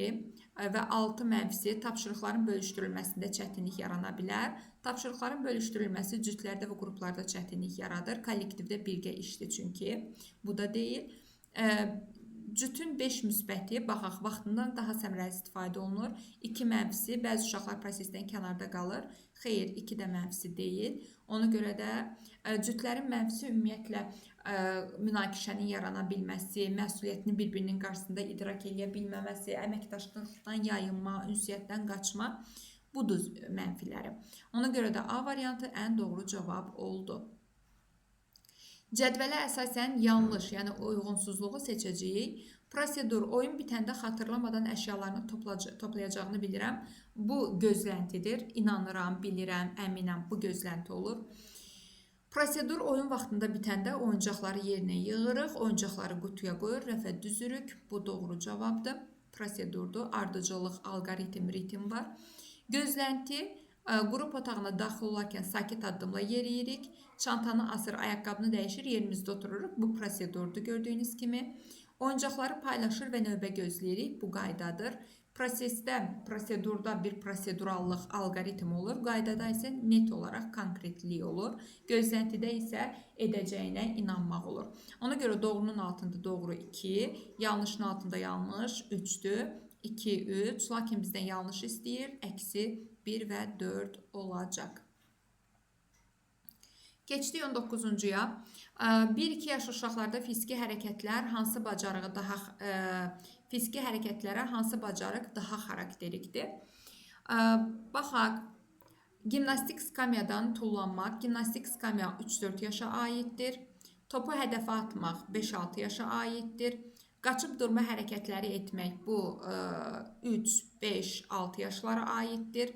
və 6 mənfisi tapşırıqların bölüşdürülməsində çətinlik yarana bilər. Tapşırıqların bölüşdürülməsi cütlərdə və qruplarda çətinlik yaradır. Kollektivdə birgə işdir çünki. Bu da deyil. Cütün 5 müsbəti, baxaq, vaxtından daha səmərəli istifadə olunur. 2 mənfisi, bəzi uşaqlar prosesdən kənarda qalır. Xeyr, 2 də mənfisi deyil. Ona görə də cütlərin mənfisi ümumiyyətlə münaqişənin yarana bilməsi, məsuliyyətini bir-birinin qarşısında idrak eləyə bilməməsi, əməkdaşlıqdan yayınma, ünsiyyətdən qaçma, budur mənfiləri. Ona görə də A variantı ən doğru cavab oldu. Cədvələ əsasən yanlış, yəni uyğunsuzluğu seçəcəyik. Prosedur, oyun bitəndə xatırlamadan əşyalarını toplayacağını bilirəm. Bu gözləntidir. İnanıram, bilirəm, əminəm, bu gözlənti olur. Prosedur, oyun vaxtında bitəndə oyuncaqları yerinə yığırıq, oyuncaqları qutuya qoyur, rəfə düzürük. Bu doğru cavabdır. Prosedurdur. Ardıcıllıq, alqoritm, ritm var. Gözlənti, qrup otağına daxil olarkən sakit addımla yeriyirik. Çantanı asır, ayaqqabını dəyişir, yerimizdə otururuq. Bu prosedurdur gördüyünüz kimi. Oyuncaqları paylaşır və növbə gözləyirik. Bu qaydadır. Prosesdə, prosedurda bir prosedurallıq alqoritm olur. Qaydada isə net olaraq konkretlik olur. Gözləntidə isə edəcəyinə inanmaq olur. Ona görə doğrunun altında doğru 2, yanlışın altında yanlış 3-dür. 2, 3. Lakin bizdən yanlış istəyir. Əksi 1 və 4 olacaq. Keçdik 19-cuya. 1-2 yaş uşaqlarda fiziki hərəkətlər hansı bacarığı daha fiziki hərəkətlərə hansı bacarıq daha xarakterikdir? Baxaq, gimnastik skamyadan tullanmaq, gimnastik skamya 3-4 yaşa aiddir. Topu hədəfə atmaq 5-6 yaşa aiddir. Qaçıb durma hərəkətləri etmək bu 3, 5, 6 yaşlara aiddir.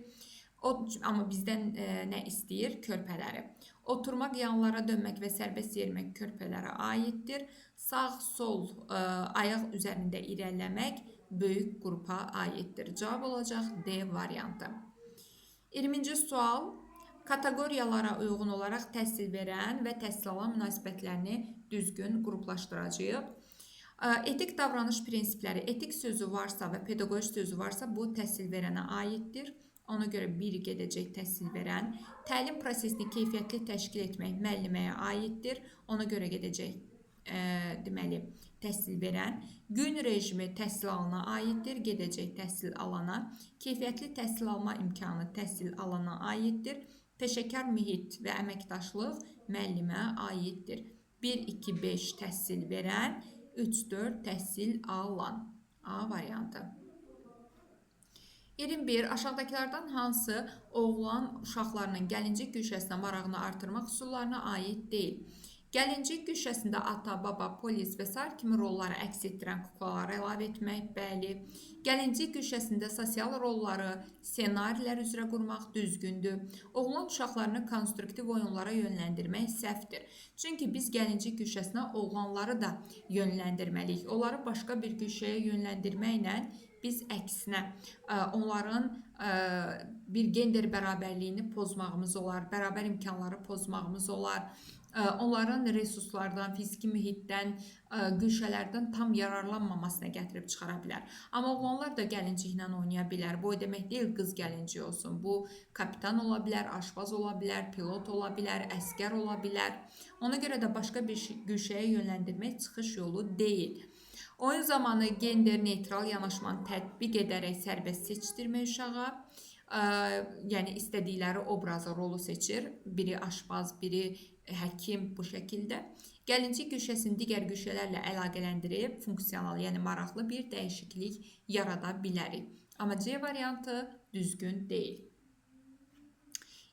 Amma bizdən nə istəyir? Körpələri. Oturmaq, yanlara dönmək və sərbəst yerimək körpələrə aiddir. Sağ, sol ayaq üzərində irəliləmək böyük qrupa aiddir. Cavab olacaq D variantı. 20-ci sual. Kateqoriyalara uyğun olaraq təhsil verən və təhsil alan münasibətlərini düzgün qruplaşdıracağıq. Etik davranış prinsipləri, etik sözü varsa və pedaqoji sözü varsa bu təhsil verənə aiddir. Ona görə bir gedəcək təhsil verən. Təlim prosesini keyfiyyətli təşkil etmək müəlliməyə aiddir. Ona görə gedəcək deməli təhsil verən. Gün rejimi təhsil alana aiddir. Gedəcək təhsil alana. Keyfiyyətli təhsil alma imkanı təhsil alana aiddir. Peşəkar mühit və əməkdaşlıq müəllimə aiddir. 1, 2, 5 təhsil verən, 3, 4 təhsil alan. A variantı. 21. Aşağıdakılardan hansı oğlan uşaqlarının gəlincik güşəsinə marağını artırmaq üsullarına aid deyil? Gəlincik güşəsində ata, baba, polis və sair kimi rolları əks etdirən kuklaları əlavə etmək, bəli. Gəlincik güşəsində sosial rolları, ssenarilər üzrə qurmaq düzgündür. Oğlan uşaqlarını konstruktiv oyunlara yönləndirmək səhvdir. Çünki biz gəlincik güşəsinə oğlanları da yönləndirməliyik. Onları başqa bir güşəyə yönləndirməklə biz əksinə onların bir gender bərabərliyini pozmağımız olar, bərabər imkanları pozmağımız olar. onların resurslardan, fiziki mühitdən, güşələrdən tam yararlanmamasına gətirib çıxara bilər. Amma oğlanlar da gəlinciklə oynaya bilər. Bu o demək deyil, qız gəlinciyi olsun. Bu kapitan ola bilər, aşpaz ola bilər, pilot ola bilər, əsgər ola bilər. Ona görə də başqa bir güşəyə yönləndirmək çıxış yolu deyil. Oyun zamanı gender neytral yanaşmanı tətbiq edərək sərbəst seçdirmək uşağa. Yəni istədikləri obrazı, rolu seçir. Biri aşpaz, biri həkim bu şəkildə. Gəlincik güşəsini digər güşələrlə əlaqələndirib funksional, yəni maraqlı bir dəyişiklik yarada bilərik. Amma C variantı düzgün deyil.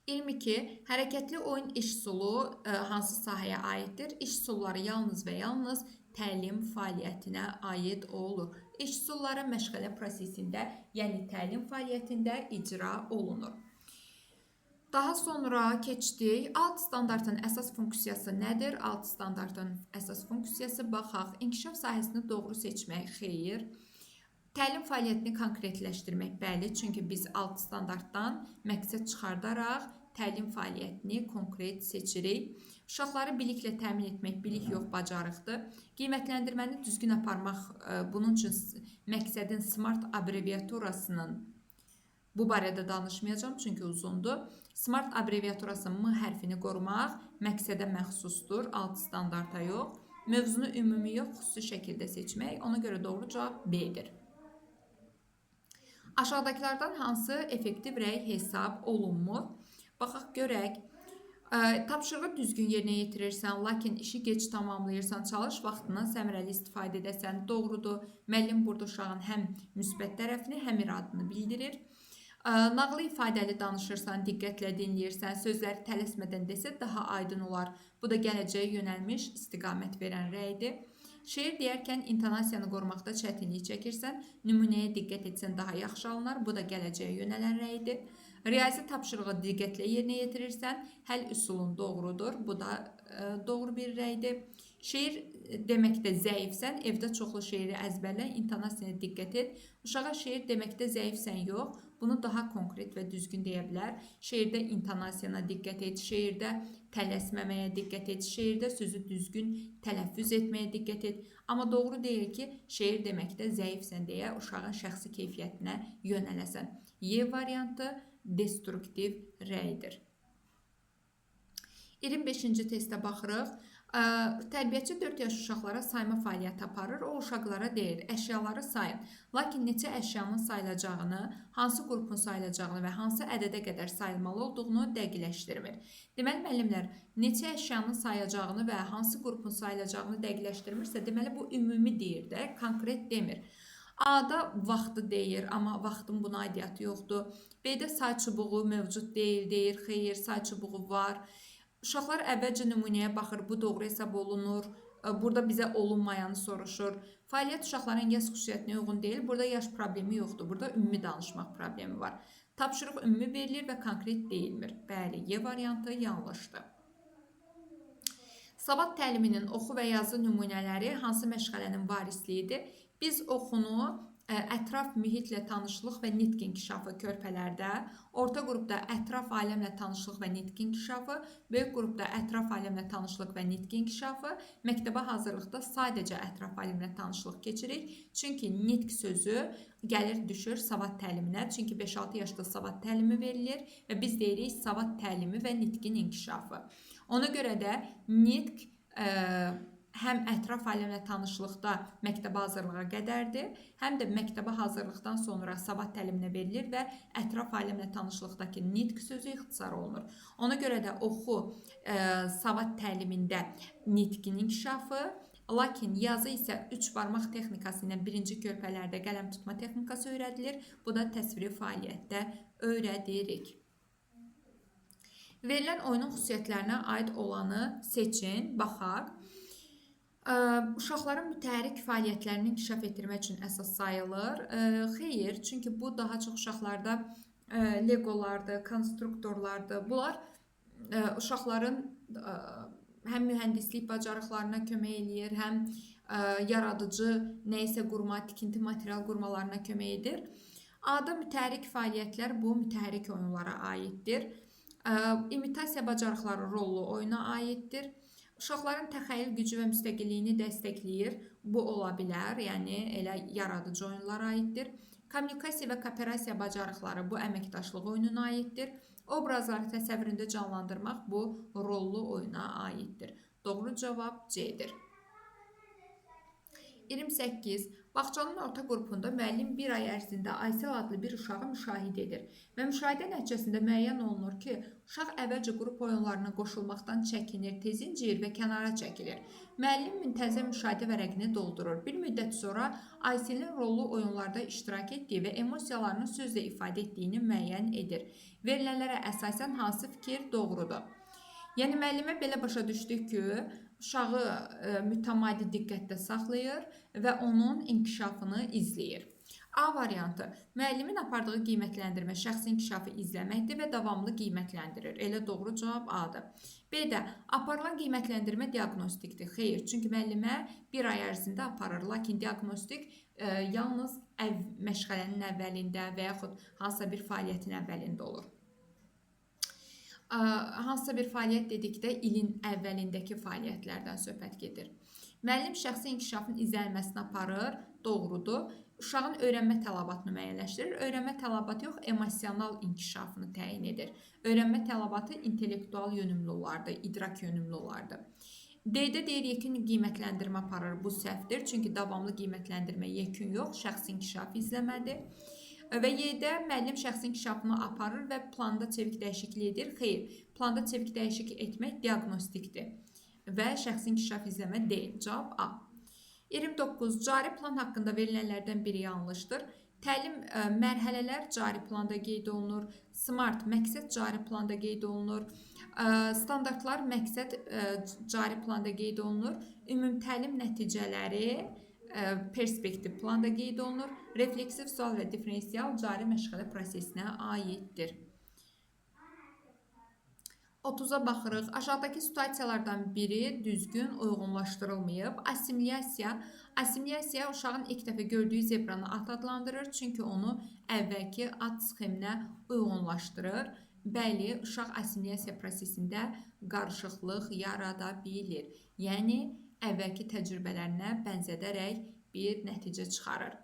22. Hərəkətli oyun iş üsulu hansı sahəyə aiddir? İş üsulları yalnız və yalnız təlim fəaliyyətinə aid olur. İş üsulları məşğələ prosesində, yəni təlim fəaliyyətində icra olunur. Daha sonra keçdik. Alt standartın əsas funksiyası nədir? Alt standartın əsas funksiyası baxaq. İnkişaf sahəsini doğru seçmək, xeyir. Təlim fəaliyyətini konkretləşdirmək, bəli. Çünki biz alt standartdan məqsəd çıxardaraq təlim fəaliyyətini konkret seçirik. Uşaqları biliklə təmin etmək, bilik yox, bacarıqdır. Qiymətləndirməni düzgün aparmaq, bunun üçün məqsədin SMART abreviaturasının, bu barədə danışmayacağam, çünki uzundur. SMART abreviaturasının M hərfini qorumaq məqsədə məxsusdur, alt standarta yox. Mövzunu ümumi yox, xüsusi şəkildə seçmək. Ona görə doğru cavab B-dir. Aşağıdakılardan hansı effektiv rəy hesab olunmur? Baxaq görək. Tapşırığı düzgün yerinə yetirirsən, lakin işi gec tamamlayırsan, çalış vaxtından səmərəli istifadə edəsən. Doğrudur. Müəllim burada uşağın həm müsbət tərəfini, həm iradını bildirir. Nağılı ifadəli danışırsan, diqqətlə dinləyirsən, sözləri tələsmədən desə daha aydın olar. Bu da gələcəyə yönəlmiş istiqamət verən rəydir. Şeir deyərkən intonasiyanı qorumaqda çətinlik çəkirsən, nümunəyə diqqət etsən daha yaxşı alınar. Bu da gələcəyə yönələn rəydir. Riyazi tapşırığı diqqətlə yerinə yetirirsən, həll üsulun doğrudur. Bu da doğru bir rəydir. Şeir deməkdə zəifsən, evdə çoxlu şeiri əzbərlə, intonasiyaya diqqət et. Uşağa şeir deməkdə zəifsən yox, bunu daha konkret və düzgün deyə bilər. Şeirdə intonasiyana diqqət et, şeirdə tələsməməyə diqqət et, şeirdə sözü düzgün tələffüz etməyə diqqət et. Amma doğru deyil ki, şeir deməkdə zəifsən deyə uşağın şəxsi keyfiyyətinə yönələsən. Y variantı destruktiv rəydir. 25-ci testə baxırıq. Tərbiyəçi 4 yaş uşaqlara sayma fəaliyyəti aparır. O uşaqlara deyir, əşyaları sayın. Lakin neçə əşyanın sayılacağını, hansı qrupun sayılacağını və hansı ədədə qədər sayılmalı olduğunu dəqiqləşdirmir. Deməli, müəllimlər, neçə əşyanın sayacağını və hansı qrupun sayılacağını dəqiqləşdirmirsə, deməli, bu ümumi deyir də, konkret demir. A-da vaxtı deyir, amma vaxtın buna aidiyyatı yoxdur. B-də say çubuğu mövcud deyil, deyir, xeyir, say çubuğu var. Uşaqlar əvvəlcə nümunəyə baxır, bu doğru hesab olunur. Burada bizə olunmayanı soruşur. Fəaliyyət uşaqların yaş xüsusiyyətinə uyğun deyil. Burada yaş problemi yoxdur. Burada ümumi danışmaq problemi var. Tapşırıq ümumi verilir və konkret deyilmir. Bəli, Y variantı yanlışdır. Savad təliminin oxu və yazı nümunələri hansı məşğələnin varisliyidir? Biz oxunu ətraf mühitlə tanışlıq və nitq inkişafı körpələrdə, orta qrupda ətraf aləmlə tanışlıq və nitq inkişafı, böyük qrupda ətraf aləmlə tanışlıq və nitq inkişafı, məktəbə hazırlıqda sadəcə ətraf aləmlə tanışlıq keçirik. Çünki nitq sözü gəlir düşür savad təliminə. Çünki 5-6 yaşda savad təlimi verilir və biz deyirik savad təlimi və nitqin inkişafı. Ona görə də nitq həm ətraf aləmlə tanışlıqda məktəbə hazırlığa qədərdir, həm də məktəbə hazırlıqdan sonra savad təliminə verilir və ətraf aləmlə tanışlıqdakı nitq sözü ixtisar olunur. Ona görə də oxu savad təlimində nitqin inkişafı, lakin yazı isə 3 barmaq texnikası ilə birinci körpələrdə qələm tutma texnikası öyrədilir. Bu da təsviri fəaliyyətdə öyrədirik. Verilən oyunun xüsusiyyətlərinə aid olanı seçin, baxaq. Uşaqların mütəhərrik fəaliyyətlərini inkişaf etdirmək üçün əsas sayılır. Xeyir, çünki bu daha çox uşaqlarda legolardır, konstruktorlardır. Bunlar uşaqların həm mühəndislik bacarıqlarına kömək eləyir, həm yaradıcı nəyisə qurma, tikinti material qurmalarına kömək edir. A-da mütəhərrik fəaliyyətlər bu mütəhərrik oyunlara aiddir. İmitasiya bacarıqları rollu oyuna aiddir. Uşaqların təxəyyül gücü və müstəqilliyini dəstəkləyir. Bu ola bilər, yəni elə yaradıcı oyunlara aiddir. Kommunikasiya və kooperasiya bacarıqları bu əməkdaşlıq oyununa aiddir. Obrazları təsəvvüründə canlandırmaq bu rollu oyuna aiddir. Doğru cavab C-dir. 28. Bağçanın orta qrupunda müəllim bir ay ərzində Aysel adlı bir uşağı müşahidə edir və müşahidə nəticəsində müəyyən olunur ki, uşaq əvvəlcə qrup oyunlarına qoşulmaqdan çəkinir, tez inciyir və kənara çəkilir. Müəllim müntəzəm müşahidə vərəqini doldurur. Bir müddət sonra Ayselin rollu oyunlarda iştirak etdiyi və emosiyalarını sözlə ifadə etdiyini müəyyən edir. Verilənlərə əsasən hansı fikir doğrudur? Yəni müəllimə belə başa düşdük ki, uşağı mütəmadi diqqətdə saxlayır və onun inkişafını izləyir. A variantı. Müəllimin apardığı qiymətləndirmə şəxsi inkişafı izləməkdir və davamlı qiymətləndirir. Elə doğru cavab A-dır. B-də aparılan qiymətləndirmə diaqnostikdir. Xeyr, çünki müəllimə bir ay ərzində aparır. Lakin diaqnostik yalnız məşğələnin əvvəlində və yaxud hansısa bir fəaliyyətin əvvəlində olur. Hansısa bir fəaliyyət dedikdə ilin əvvəlindəki fəaliyyətlərdən söhbət gedir. Müəllim şəxsi inkişafın izlənməsini aparır, doğrudur. Uşağın öyrənmə tələbatını müəyyənləşdirir. Öyrənmə tələbatı yox, emosional inkişafını təyin edir. Öyrənmə tələbatı intellektual yönümlü olardı, idrak yönümlü olardı. D-də deyir, yekun qiymətləndirmə aparır. Bu səhvdir, çünki davamlı qiymətləndirmə yekun yox, şəxsi inkişafı izləmədir. Və Y-də müəllim şəxsi inkişafını aparır və planda çevik dəyişiklik edir. Xeyr, planda çevik dəyişiklik etmək diaqnostikdir və şəxsi inkişaf izləmə deyil. Cavab A. 29. Cari plan haqqında verilənlərdən biri yanlışdır. Təlim mərhələlər cari planda qeyd olunur. SMART məqsəd cari planda qeyd olunur. Standartlar məqsəd cari planda qeyd olunur. Ümumtəlim nəticələri perspektiv planda qeyd olunur. Refleksiv sual və diferensial cari məşğələ prosesinə aiddir. 30-a baxırıq. Aşağıdakı situasiyalardan biri düzgün uyğunlaşdırılmayıb. Assimilyasiya. Assimilyasiya uşağın ilk dəfə gördüyü zebranı at adlandırır. Çünki onu əvvəlki at sxeminə uyğunlaşdırır. Bəli, uşaq assimilyasiya prosesində qarışıqlıq yarada bilir. Yəni, əvvəlki təcrübələrinə bənzədərək bir nəticə çıxarır.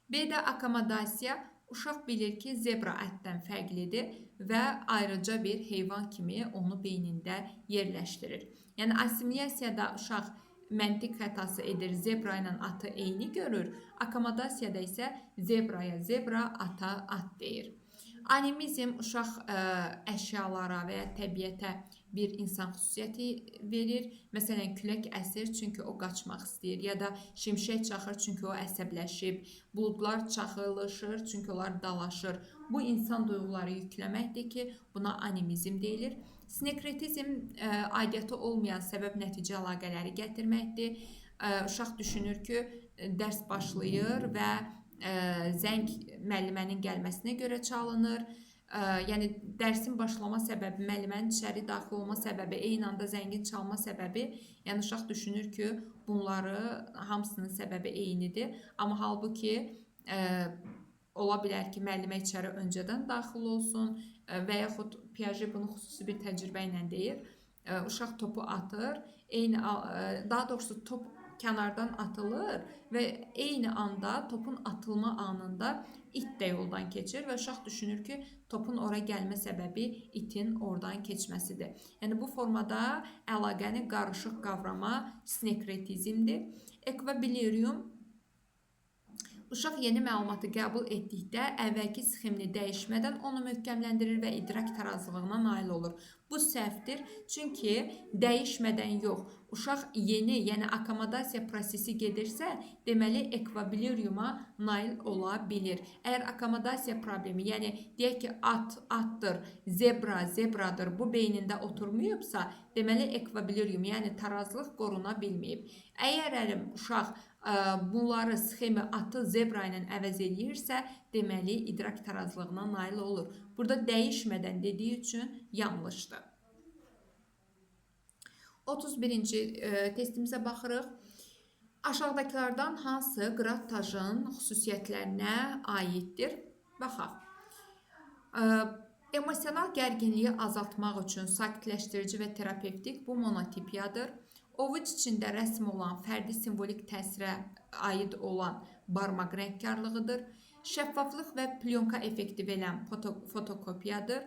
B-də akomodasiya. Uşaq bilir ki, zebra ətdən fərqlidir və ayrıca bir heyvan kimi onu beynində yerləşdirir. Yəni, assimilyasiyada uşaq məntiq xətası edir, zebra ilə atı eyni görür. Akomodasiyada isə zebraya zebra, ata at deyir. Animizm uşaq əşyalara və ya təbiətə bir insan xüsusiyyəti verir. Məsələn, külək əsir, çünki o qaçmaq istəyir, ya da şimşək çaxır, çünki o əsəbləşib, buludlar çaxılışır, çünki onlar dalaşır. Bu, insan duyğuları yükləməkdir ki, buna animizm deyilir. Sinekretizm aidiyyatı olmayan səbəb-nəticə əlaqələri gətirməkdir. Uşaq düşünür ki, dərs başlayır və zəng müəllimənin gəlməsinə görə çalınır. Yəni, dərsin başlama səbəbi, müəllimənin içəri daxil olma səbəbi, eyni anda zəngin çalma səbəbi, yəni uşaq düşünür ki, bunları hamısının səbəbi eynidir. Amma halbuki ola bilər ki, müəllimə içəri öncədən daxil olsun və yaxud Piaget bunu xüsusi bir təcrübə ilə deyir. Uşaq topu atır, daha doğrusu top kənardan atılır və eyni anda topun atılma anında it də yoldan keçir və uşaq düşünür ki, topun ora gəlmə səbəbi itin oradan keçməsidir. Yəni, bu formada əlaqəni qarışıq qavrama sinekretizmdir. Ekvabilirium. Uşaq yeni məlumatı qəbul etdikdə əvvəlki sxemini dəyişmədən onu möhkəmləndirir və idrak tarazlığına nail olur. Bu səhvdir, çünki dəyişmədən yox, uşaq yeni, yəni akomodasiya prosesi gedirsə, deməli ekvabiliriuma nail ola bilir. Əgər akomodasiya problemi, yəni deyək ki, at atdır, zebra zebradır, bu beynində oturmayıbsa, deməli ekvabilirium, yəni tarazlıq qoruna bilməyib. Əgər uşaq bunları sxemi atı zebra ilə əvəz eləyirsə, deməli idrak tarazlığına nail olur. Burada dəyişmədən dediyi üçün yanlışdır. 31-ci testimizə baxırıq. Aşağıdakılardan hansı qrad tajın xüsusiyyətlərinə aiddir? Baxaq. Emosional gərginliyi azaltmaq üçün sakitləşdirici və terapevtik bu monotipiyadır. Ovuc içində rəsm olan fərdi simvolik təsirə aid olan barmaq rəngkarlığıdır. Şəffaflıq və plyonka effekti verən fotokopiyadır.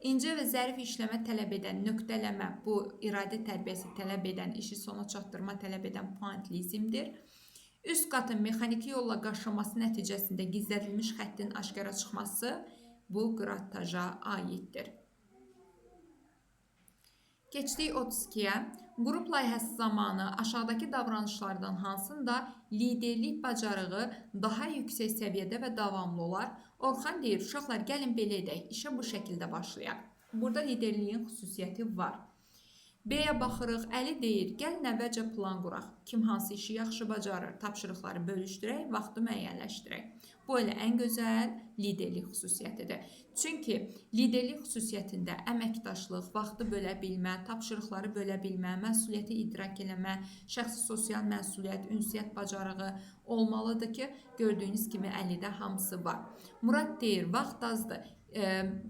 İncə və zərif işləmə tələb edən nöqtələmə, bu iradə tərbiyəsi tələb edən, işi sona çatdırma tələb edən puantilizmdir. Üst qatın mexaniki yolla qaşınması nəticəsində gizlədilmiş xəttin aşkara çıxması bu qrattaja aiddir. Keçdik 32-yə. Qrup layihəsi zamanı aşağıdakı davranışlardan hansında liderlik bacarığı daha yüksək səviyyədə və davamlı olar? Orxan deyir, uşaqlar gəlin belə edək, işə bu şəkildə başlayaq. Burada liderliyin xüsusiyyəti var. B-yə baxırıq, Əli deyir, gəlin əvvəlcə plan quraq. Kim hansı işi yaxşı bacarır, tapşırıqları bölüşdürək, vaxtı müəyyənləşdirək. Bu elə ən gözəl liderlik xüsusiyyətidir. Çünki liderlik xüsusiyyətində əməkdaşlıq, vaxtı bölə bilmə, tapşırıqları bölə bilmə, məsuliyyəti idrak eləmə, şəxsi sosial məsuliyyət, ünsiyyət bacarığı olmalıdır ki, gördüyünüz kimi Əlidə hamısı var. Murad deyir, vaxt azdır.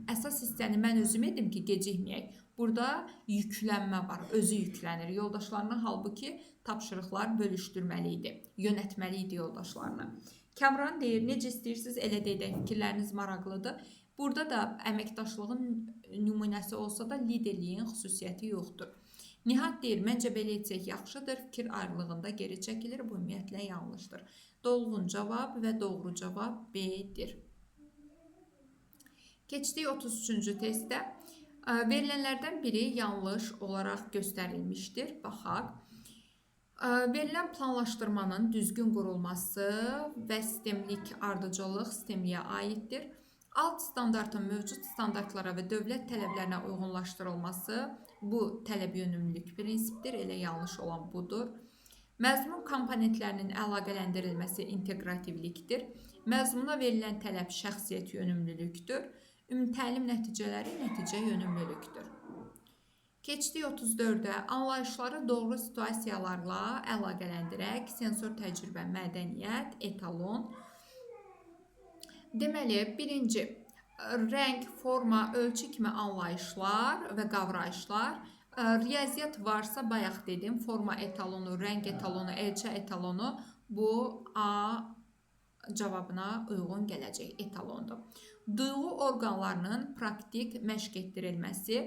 Əsas hissəni mən özüm edim ki, gecikməyək. Burada yüklənmə var, özü yüklənir. Yoldaşlarına halbuki tapşırıqlar bölüşdürməli idi, yönətməli idi yoldaşlarını. Kamran deyir, necə istəyirsiniz elə də edək, fikirləriniz maraqlıdır. Burada da əməkdaşlığın nümunəsi olsa da liderliyin xüsusiyyəti yoxdur. Nihat deyir, məncə belə etsək yaxşıdır, fikir ayrılığında geri çəkilir, bu ümumiyyətlə yanlışdır. Dolğun cavab və doğru cavab B-dir. Keçdik 33-cü testdə. Verilənlərdən biri yanlış olaraq göstərilmişdir. Baxaq. Verilən planlaşdırmanın düzgün qurulması və sistemlik ardıcıllıq sistemliyə aiddir. Alt standartın mövcud standartlara və dövlət tələblərinə uyğunlaşdırılması bu tələb yönümlülük prinsipdir. Elə yanlış olan budur. Məzmun komponentlərinin əlaqələndirilməsi inteqrativlikdir. Məzmuna verilən tələb şəxsiyyət yönümlülükdür. Ümumi təlim nəticələri nəticə yönümlülükdür. Keçdik 34-ə. Anlayışları doğru situasiyalarla əlaqələndirək. Sensor təcrübə, mədəniyyət, etalon. Deməli, birinci, rəng, forma, ölçü kimi anlayışlar və qavrayışlar. Riyaziyyat varsa, bayaq dedim, forma etalonu, rəng etalonu, elçə etalonu bu A cavabına uyğun gələcək etalondur. Duyğu orqanlarının praktik məşq etdirilməsi,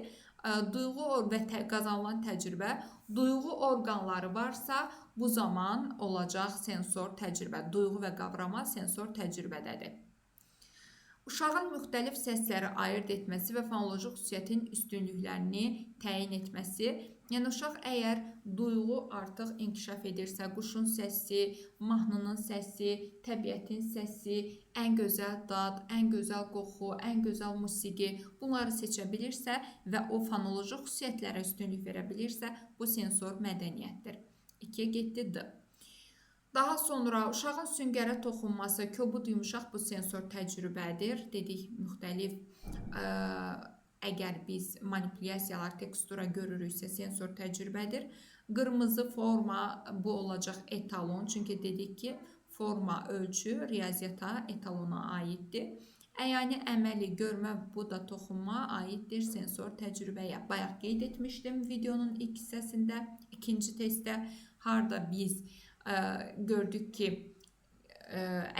duyğu və qazanılan təcrübə, duyğu orqanları varsa, bu zaman olacaq sensor təcrübə. Duyğu və qavrama sensor təcrübədədir. Uşağın müxtəlif səsləri ayırd etməsi və fonoloji xüsusiyyətin üstünlüklərini təyin etməsi. Yəni, uşaq əgər duyğu artıq inkişaf edirsə, quşun səsi, mahnının səsi, təbiətin səsi, ən gözəl dad, ən gözəl qoxu, ən gözəl musiqi, bunları seçə bilirsə və o fonoloji xüsusiyyətlərə üstünlük verə bilirsə, bu sensor mədəniyyətdir. 2-yə getdi D. Daha sonra uşağın süngərə toxunması, kobud yumuşaq bu sensor təcrübədir. Dedik, müxtəlif əgər biz manipulyasiyalar, tekstura görürüksə sensor təcrübədir. Qırmızı forma bu olacaq etalon. Çünki dedik ki, forma ölçü riyaziyyata, etalona aiddir. Əyani əməli görmə, bu da toxunma aiddir sensor təcrübəyə. Bayaq qeyd etmişdim videonun ilk hissəsində, ikinci testdə, harda biz gördük ki,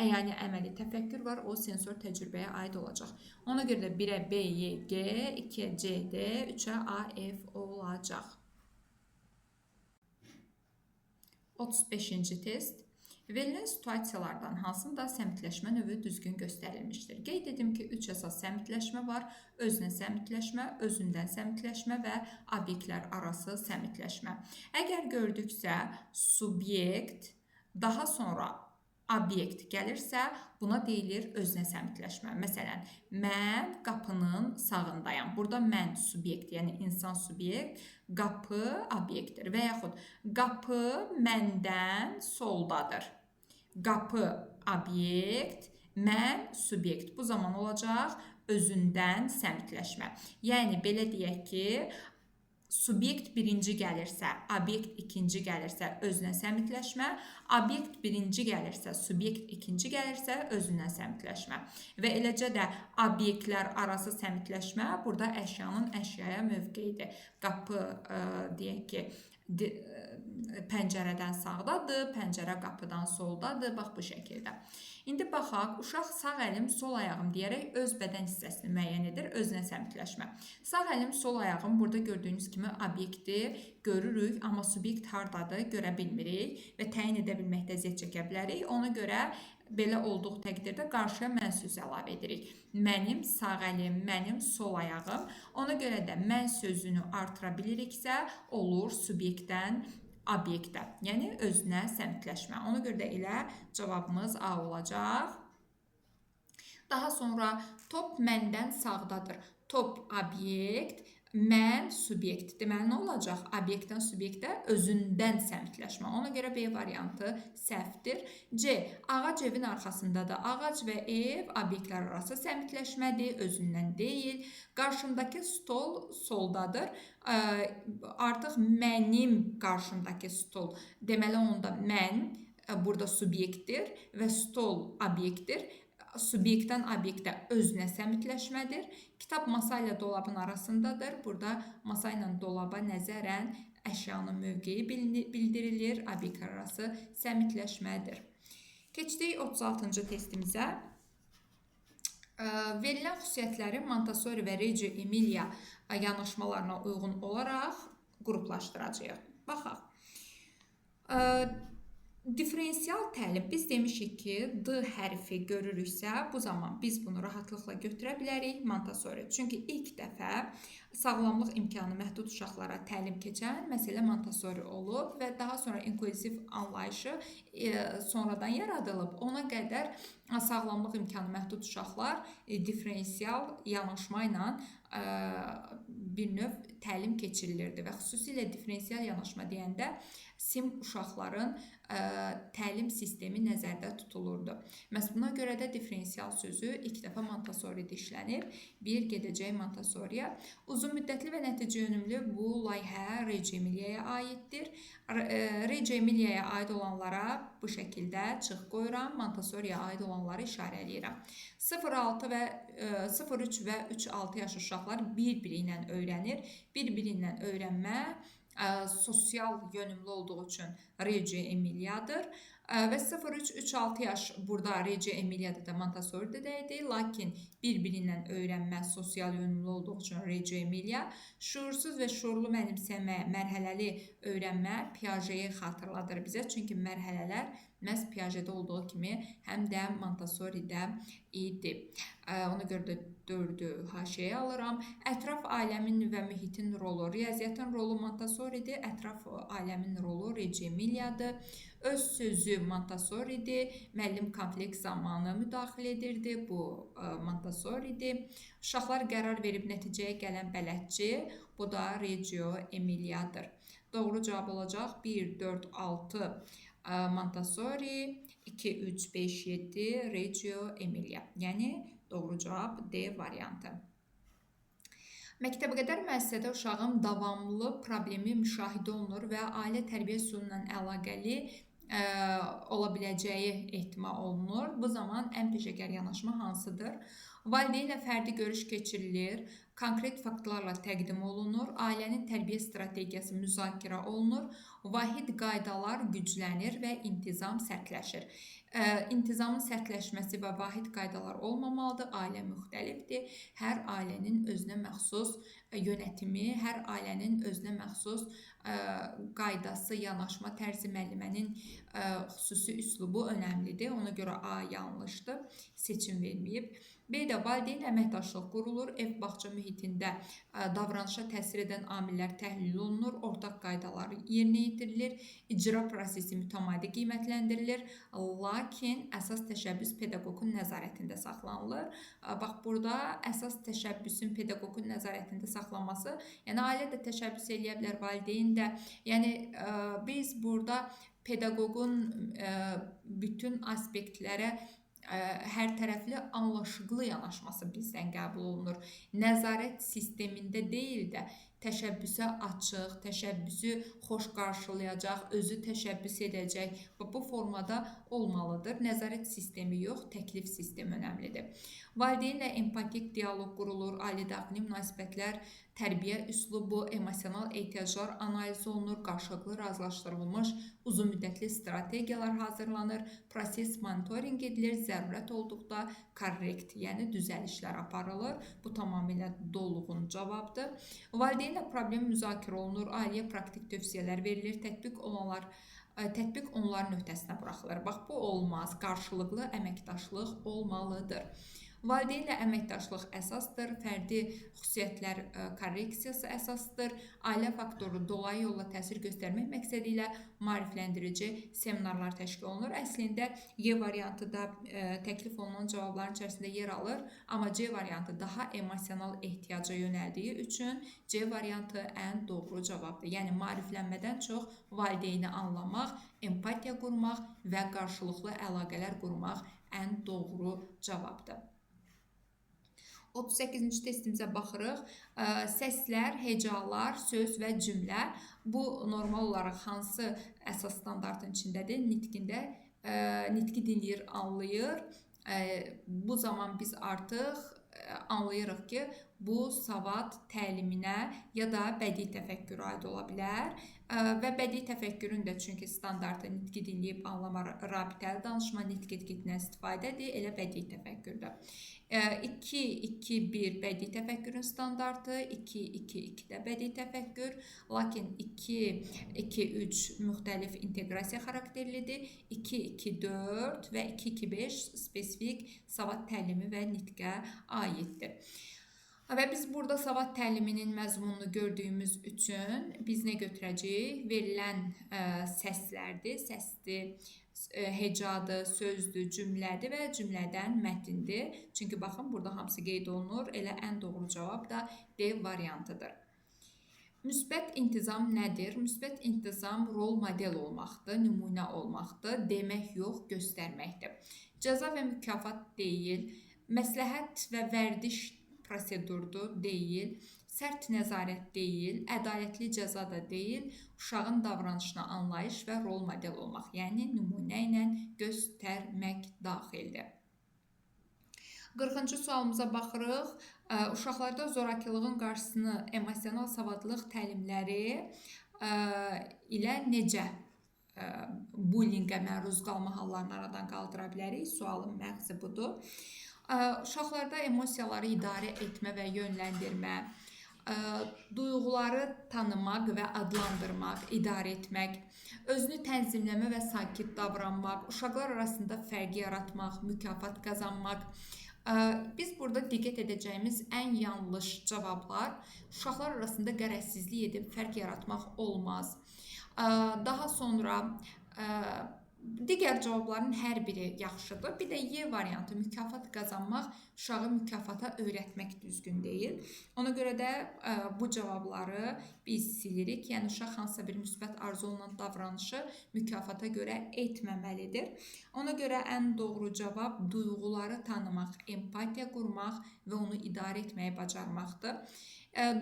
əyani əməli təfəkkür var, o sensor təcrübəyə aid olacaq. Ona görə də 1-ə B, Y, G, 2-yə C, D, 3-ə A, F olacaq. 35-ci test. Verilən situasiyalardan hansında səmtləşmə növü düzgün göstərilmişdir? Qeyd edim ki, 3 əsas səmtləşmə var. Özünə səmtləşmə, özündən səmtləşmə və obyektlər arası səmtləşmə. Əgər gördüksə, subyekt, daha sonra obyekt gəlirsə, buna deyilir özünə səmtləşmə. Məsələn, mən qapının sağındayam. Burada mən subyekt, yəni insan subyekt, qapı obyektdir. Və yaxud qapı məndən soldadır. Qapı obyekt, mən subyekt. Bu zaman olacaq özündən səmtləşmə. Yəni, belə deyək ki, subyekt birinci gəlirsə, obyekt ikinci gəlirsə, özünə səmtləşmə, obyekt birinci gəlirsə, subyekt ikinci gəlirsə, özündən səmtləşmə. Və eləcə də obyektlər arası səmtləşmə burada əşyanın əşyaya mövqeyidir. Qapı deyək ki, pəncərədən sağdadır, pəncərə qapıdan soldadır. Bax bu şəkildə. İndi baxaq, uşaq sağ əlim, sol ayağım deyərək öz bədən hissəsini müəyyən edir, özünə səmtləşmə. Sağ əlim, sol ayağım burada gördüyünüz kimi obyekti görürük, amma subyekt hardadır görə bilmirik və təyin edə bilməkdə əziyyət çəkə bilərik. Ona görə belə olduğu təqdirdə qarşıya mən sözü əlavə edirik. Mənim sağ əlim, mənim sol ayağım. Ona görə də mən sözünü artıra biliriksə, olur subyektdən obyektə, yəni özünə səmtləşmə. Ona görə də elə cavabımız A olacaq. Daha sonra top məndən sağdadır. Top obyekt, mən subyekt. Deməli, nə olacaq? Obyektdən subyektə özündən səmtləşmə. Ona görə B variantı səhvdir. C. Ağac evin arxasındadır. Ağac və ev obyektlər arası səmtləşmədir, özündən deyil. Qarşımdakı stol soldadır. Artıq mənim qarşımdakı stol. Deməli, onda mən burada subyektdir və stol obyektdir. Subyektdən obyektə özünə səmtləşmədir. Kitab masa ilə dolabın arasındadır. Burada masa ilə dolaba nəzərən əşyanın mövqeyi bildirilir. Obyektlər arası səmtləşmədir. Keçdik 36-cı testimizə. Verilən xüsusiyyətləri Montessori və Reggio Emilia yanaşmalarına uyğun olaraq qruplaşdıracağıq. Baxaq. Diferensial təlim. Biz demişik ki, D hərfi görürüksə, bu zaman biz bunu rahatlıqla götürə bilərik Montessori. Çünki ilk dəfə sağlamlıq imkanı məhdud uşaqlara təlim keçən məsələ Montessori olub və daha sonra inklüziv anlayışı sonradan yaradılıb. Ona qədər sağlamlıq imkanı məhdud uşaqlar diferensial yanaşma ilə bir növ təlim keçirilirdi və xüsusilə diferensial yanaşma deyəndə SIM uşaqların təlim sistemi nəzərdə tutulurdu. Məhz buna görə də diferensial sözü ilk dəfə Montessori'də işlənib. Bir gedəcək Montessori'yə. Uzun müddətli və nəticə yönümlü bu layihə Reggio Emilia'ya aiddir. Reggio Emilia'ya aid olanlara bu şəkildə çıx qoyuram. Montessori'yə aid olanları işarə eləyirəm. 0-6 və 0-3 və 3-6 yaş uşaqlar bir-biri ilə öyrənir. Bir-biri ilə öyrənmə sosial yönümlü olduğu üçün Reggio Emilia'dır. Və 0-3-3-6 yaş burada Reggio Emilia'da da Montessori'də də idi. Lakin bir-birindən öyrənmə sosial yönümlü olduğu üçün Reggio Emilia. Şuursuz və şuurlu mənimsəmə, mərhələli öyrənmə Piaget'i xatırladır bizə. Çünki mərhələlər məhz Piaget'də olduğu kimi həm də Montessori'də idi. Ona görə də 4-ü haşiyə alıram. Ətraf aləmin və mühitin rolu, riyaziyyatın rolu Montessori'dir, ətraf aləmin rolu Reggio Emilia'dır. Öz sözü Montessori'dir, müəllim konflikt zamanı müdaxilə edirdi, bu Montessori'dir. Uşaqlar qərar verib nəticəyə gələn bələdçi, bu da Reggio Emilia'dır. Doğru cavab olacaq 1, 4, 6 Montessori, 2, 3, 5, 7 Reggio Emilia. Yəni doğru cavab D variantı. Məktəbəqədər müəssisədə uşağın davamlı problemi müşahidə olunur və ailə tərbiyə üsulu ilə əlaqəli ola biləcəyi ehtimal olunur. Bu zaman ən peşəkar yanaşma hansıdır? Valideynlə fərdi görüş keçirilir, konkret faktlarla təqdim olunur, ailənin tərbiyə strategiyası müzakirə olunur, vahid qaydalar güclənir və intizam sərtləşir. İntizamın sərtləşməsi və vahid qaydalar olmamalıdır. Ailə müxtəlifdir. Hər ailənin özünə məxsus yönətimi, hər ailənin özünə məxsus qaydası, yanaşma tərzi, müəllimənin xüsusi üslubu önəmlidir. Ona görə A yanlışdır, seçim verməyib. B də valideyn əməkdaşlıq qurulur, ev bağça mühitində davranışa təsir edən amillər təhlil olunur, ortaq qaydalar yerinə yetirilir, icra prosesi mütəmadi qiymətləndirilir, lakin əsas təşəbbüs pedaqoqun nəzarətində saxlanılır. Bax, burada əsas təşəbbüsün pedaqoqun nəzarətində saxlanması, yəni ailə də təşəbbüs eləyə bilər, valideyn də. Yəni biz burada pedaqoqun bütün aspektlərə hər tərəfli anlaşıqlı yanaşması bizdən qəbul olunur. Nəzarət sistemində deyil də təşəbbüsə açıq, təşəbbüsü xoş qarşılayacaq, özü təşəbbüs edəcək və bu formada olmalıdır. Nəzarət sistemi yox, təklif sistemi önəmlidir. Valideynlə empatik dialoq qurulur, ailə daxili münasibətlər tərbiyə üslubu, emosional ehtiyaclar analiz olunur, qarşılıqlı razılaşdırılmış uzunmüddətli strategiyalar hazırlanır, proses monitorinq edilir, zərurət olduqda korrekt, yəni düzəlişlər aparılır. Bu tamamilə dolğun cavabdır. Valideynlə problem müzakirə olunur, ailəyə praktik tövsiyələr verilir, tətbiq onların öhdəsinə buraxılır. Bax, bu olmaz. Qarşılıqlı əməkdaşlıq olmalıdır. Valideynlə əməkdaşlıq əsasdır, fərdi xüsusiyyətlər korreksiyası əsasdır, ailə faktoru dolayı yolla təsir göstərmək məqsədi ilə maarifləndirici seminarlar təşkil olunur. Əslində, Y variantı da təklif olunan cavabların içərisində yer alır, amma C variantı daha emosional ehtiyaca yönəldiyi üçün C variantı ən doğru cavabdır. Yəni, maariflənmədən çox valideyni anlamaq, empatiya qurmaq və qarşılıqlı əlaqələr qurmaq ən doğru cavabdır. 38-ci testimizə baxırıq. Səslər, hecalar, söz və cümlə. Bu, normal olaraq hansı əsas standartın içindədir? Nitqində, nitqi dinləyir, anlayır. Bu zaman biz artıq anlayırıq ki, bu savad təliminə ya da bədii təfəkkürə aid ola bilər. Və bədii təfəkkürün də çünki standartı nitqi dinləyib anlama, rabitəli danışma, nitq etiketindən istifadədir, elə bədii təfəkkürdə. 2, 2, 1 bədii təfəkkürün standartı, 2, 2, 2 də bədii təfəkkür, lakin 2, 2, 3 müxtəlif inteqrasiya xarakterlidir, 2, 2, 4 və 2, 2, 5 spesifik savad təlimi və nitqə aiddir. Və biz burada savad təliminin məzmununu gördüyümüz üçün biz nə götürəcəyik? Verilən səslərdir, səsdir, hecadır, sözdür, cümlədir və cümlədən mətindir. Çünki baxın, burada hamısı qeyd olunur. Elə ən doğru cavab da D variantıdır. Müsbət intizam nədir? Müsbət intizam rol model olmaqdır, nümunə olmaqdır, demək yox, göstərməkdir. Cəza və mükafat deyil, məsləhət və vərdiş prosedurdur, deyil, sərt nəzarət deyil, ədalətli cəza da deyil, uşağın davranışına anlayış və rol model olmaq, yəni nümunə ilə göstərmək daxildir. 40-cı sualımıza baxırıq. Uşaqlarda zorakılığın qarşısını emosional savadlıq təlimləri ilə necə bullyingə məruz qalma hallarını aradan qaldıra bilərik? Sualın məğzi budur. Uşaqlarda emosiyaları idarə etmə və yönləndirmə, duyğuları tanımaq və adlandırmaq, idarə etmək, özünü tənzimləmə və sakit davranmaq, uşaqlar arasında fərqi yaratmaq, mükafat qazanmaq. Biz burada diqqət edəcəyimiz ən yanlış cavablar, uşaqlar arasında qərəzsizlik edib fərq yaratmaq olmaz. Daha sonra digər cavabların hər biri yaxşıdır. Bir də Y variantı, mükafat qazanmaq, uşağı mükafata öyrətmək düzgün deyil. Ona görə də bu cavabları biz silirik. Yəni, uşaq hansısa bir müsbət arzu olunan davranışı mükafata görə etməməlidir. Ona görə ən doğru cavab duyğuları tanımaq, empatiya qurmaq və onu idarə etməyi bacarmaqdır.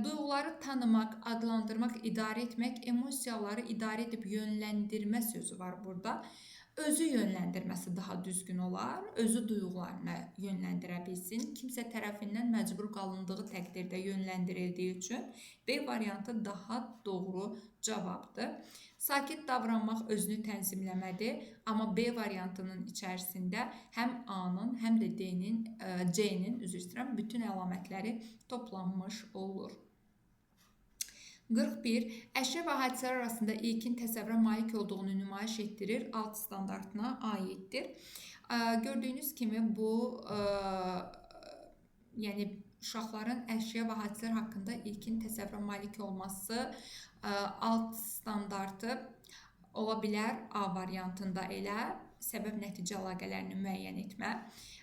Duyğuları tanımaq, adlandırmaq, idarə etmək, emosiyaları idarə edib yönləndirmə sözü var burada. Özü yönləndirməsi daha düzgün olar, özü duyğularını yönləndirə bilsin. Kimsə tərəfindən məcbur qalındığı təqdirdə yönləndirildiyi üçün B variantı daha doğru cavabdır. Sakit davranmaq özünü tənzimləmədir, amma B variantının içərisində həm A-nın, həm də D-nin, C-nin, üzr istəyirəm, bütün əlamətləri toplanmış olur. 41. Əşya və hadisələr arasında ilkin təsəvvürə malik olduğunu nümayiş etdirir, alt standartına aiddir. Gördüyünüz kimi bu, yəni uşaqların əşya və hadisələr haqqında ilkin təsəvvürə malik olması alt standartı ola bilər A variantında elə səbəb-nəticə əlaqələrini müəyyən etmə.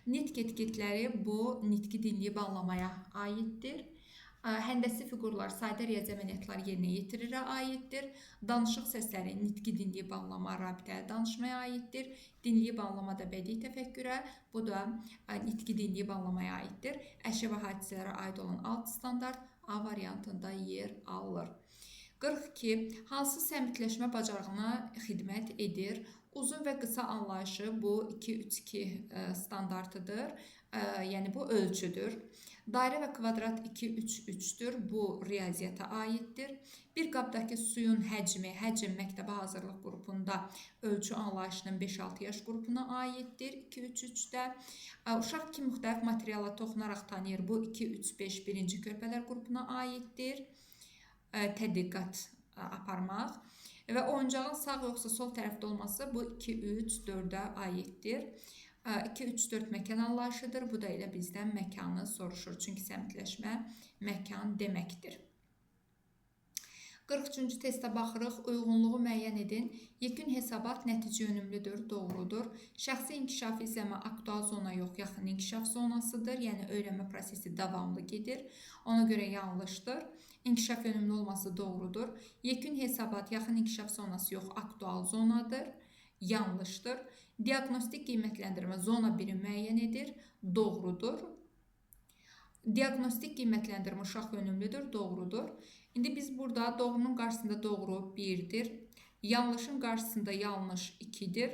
Nitq etiketləri bu nitqi dinləyib anlamaya aiddir. Həndəsi fiqurlar sadə riyazi əməliyyatlar yerinə yetirirə aiddir. Danışıq səsləri nitqi dinləyib anlama, rabitəli danışmaya aiddir. Dinləyib anlama da bədii təfəkkürə, bu da nitqi dinləyib anlamaya aiddir. Əşya və hadisələrə aid olan alt standart A variantında yer alır. 42. Hansı səmtləşmə bacarığına xidmət edir? Uzun və qısa anlayışı bu 2-3-2 standartıdır. Yəni bu ölçüdür. Dairə və kvadrat 2, 3, 3-dür. Bu riyaziyyata aiddir. Bir qabdakı suyun həcmi, həcm məktəbə hazırlıq qrupunda ölçü anlayışının 5-6 yaş qrupuna aiddir. 2, 3, 3-də. Uşaq iki müxtəlif materiala toxunaraq tanıyır. Bu 2, 3, 5 birinci körpələr qrupuna aiddir. Tədqiqat aparmaq. Və oyuncağın sağ yoxsa sol tərəfdə olması bu 2, 3, 4-ə aiddir. 2, 3, 4 məkan anlayışıdır. Bu da elə bizdən məkanı soruşur. Çünki səmtləşmə məkan deməkdir. 43-cü testə baxırıq. Uyğunluğu müəyyən edin. Yekun hesabat nəticə yönümlüdür, doğrudur. Şəxsi inkişaf izləmə aktual zona yox, yaxın inkişaf zonasıdır. Yəni öyrənmə prosesi davamlı gedir. Ona görə yanlışdır. İnkişaf yönümlü olması doğrudur. Yekun hesabat yaxın inkişaf zonası yox, aktual zonadır. Yanlışdır. Diaqnostik qiymətləndirmə zona 1-i müəyyən edir. Doğrudur. Diaqnostik qiymətləndirmə uşaq yönümlüdür. Doğrudur. İndi biz burada doğrunun qarşısında doğru 1-dir. Yanlışın qarşısında yanlış 2-dir.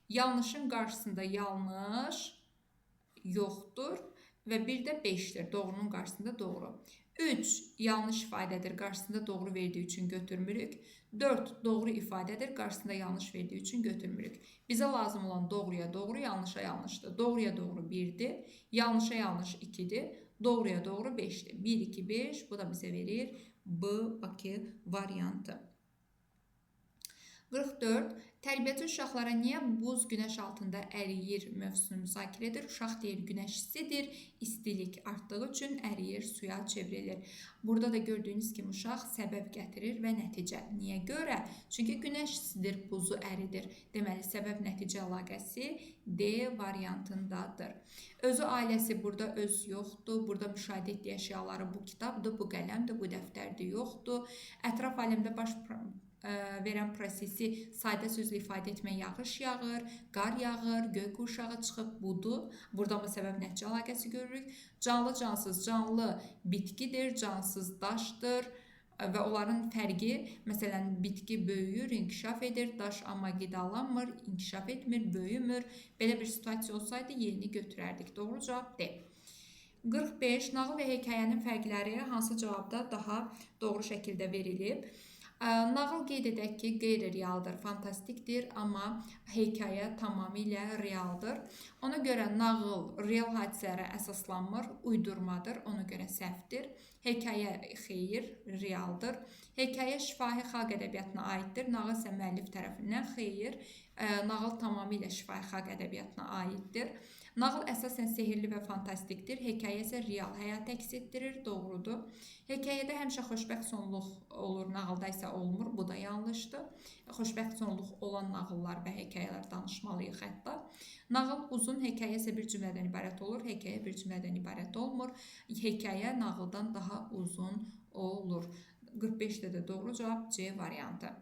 Yanlışın qarşısında yanlış yoxdur. Və bir də 5-dir. Doğrunun qarşısında doğru. 3 yanlış ifadədir. Qarşısında doğru verdiyi üçün götürmürük. 4 doğru ifadədir. Qarşısında yanlış verdiyi üçün götürmürük. Bizə lazım olan doğruya doğru, yanlışa yanlışdır. Doğruya doğru 1-dir. Yanlışa yanlış 2-dir. Doğruya doğru 5-dir. 1, 2, 5. Bu da bizə verir B, Bakı variantı. 44. Tərbiyəçi uşaqlara niyə buz günəş altında əriyir mövzusunu müzakirə edir. Uşaq deyir, günəş istidir, istilik artdığı üçün əriyir, suya çevrilir. Burada da gördüyünüz kimi uşaq səbəb gətirir və nəticə. Niyə görə? Çünki günəş istidir, buzu əridir. Deməli, səbəb-nəticə əlaqəsi D variantındadır. Özü ailəsi burada öz yoxdur. Burada müşahidə etdiyi əşyaları bu kitabdır, bu qələmdir, bu dəftərdir, yoxdur. Ətraf aləmdə baş verən prosesi sadə sözlə ifadə etmək yağış yağır, qar yağır, göy qurşağı çıxıb budur. Burada mı səbəb nəticə əlaqəsi görürük. Canlı, cansız, canlı bitkidir, cansız daşdır və onların fərqi, məsələn, bitki böyüyür, inkişaf edir, daş amma qidalanmır, inkişaf etmir, böyümür. Belə bir situasiya olsaydı yerini götürərdik. Doğru cavab D. 45. Nağıl və hekayənin fərqləri hansı cavabda daha doğru şəkildə verilib? Nağıl qeyd edək ki, qeyri-realdır, fantastikdir, amma hekayə tamamilə realdır. Ona görə nağıl real hadisələrə əsaslanmır, uydurmadır, ona görə səhvdir. Hekayə xeyir, realdır. Hekayə şifahi xalq ədəbiyyatına aiddir, nağıl isə müəllif tərəfindən xeyir. Nağıl tamamilə şifahi xalq ədəbiyyatına aiddir. Nağıl əsasən sehirli və fantastikdir. Hekayə isə real həyat əks etdirir, doğrudur. Hekayədə həmişə xoşbəxt sonluq olur, nağılda isə olmur. Bu da yanlışdır. Xoşbəxt sonluq olan nağıllar və hekayələr danışmalıyıq hətta. Nağıl uzun, hekayə isə bir cümlədən ibarət olur. Hekayə bir cümlədən ibarət olmur. Hekayə nağıldan daha uzun olur. 45-də də doğru cavab C variantı.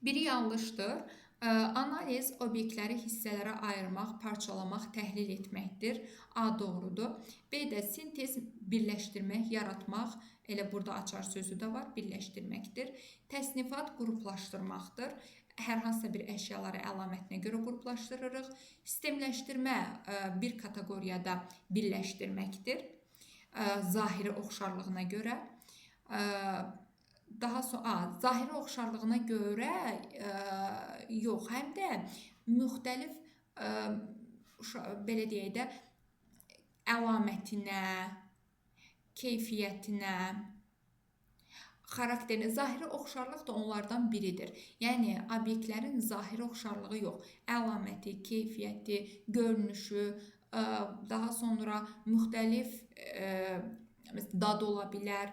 Biri yanlışdır. Analiz obyektləri hissələrə ayırmaq, parçalamaq, təhlil etməkdir. A doğrudur. B də sintez birləşdirmək, yaratmaq. Elə burada açar sözü də var, birləşdirməkdir. Təsnifat qruplaşdırmaqdır. Hər hansısa bir əşyaları əlamətinə görə qruplaşdırırıq. Sistemləşdirmə bir kateqoriyada birləşdirməkdir. Zahiri oxşarlığına görə. Daha sonra zahiri oxşarlığına görə yox, həm də müxtəlif belə deyək də əlamətinə, keyfiyyətinə, xarakterinə, zahiri oxşarlıq da onlardan biridir. Yəni obyektlərin zahiri oxşarlığı yox, əlaməti, keyfiyyəti, görünüşü, daha sonra müxtəlif dad ola bilər.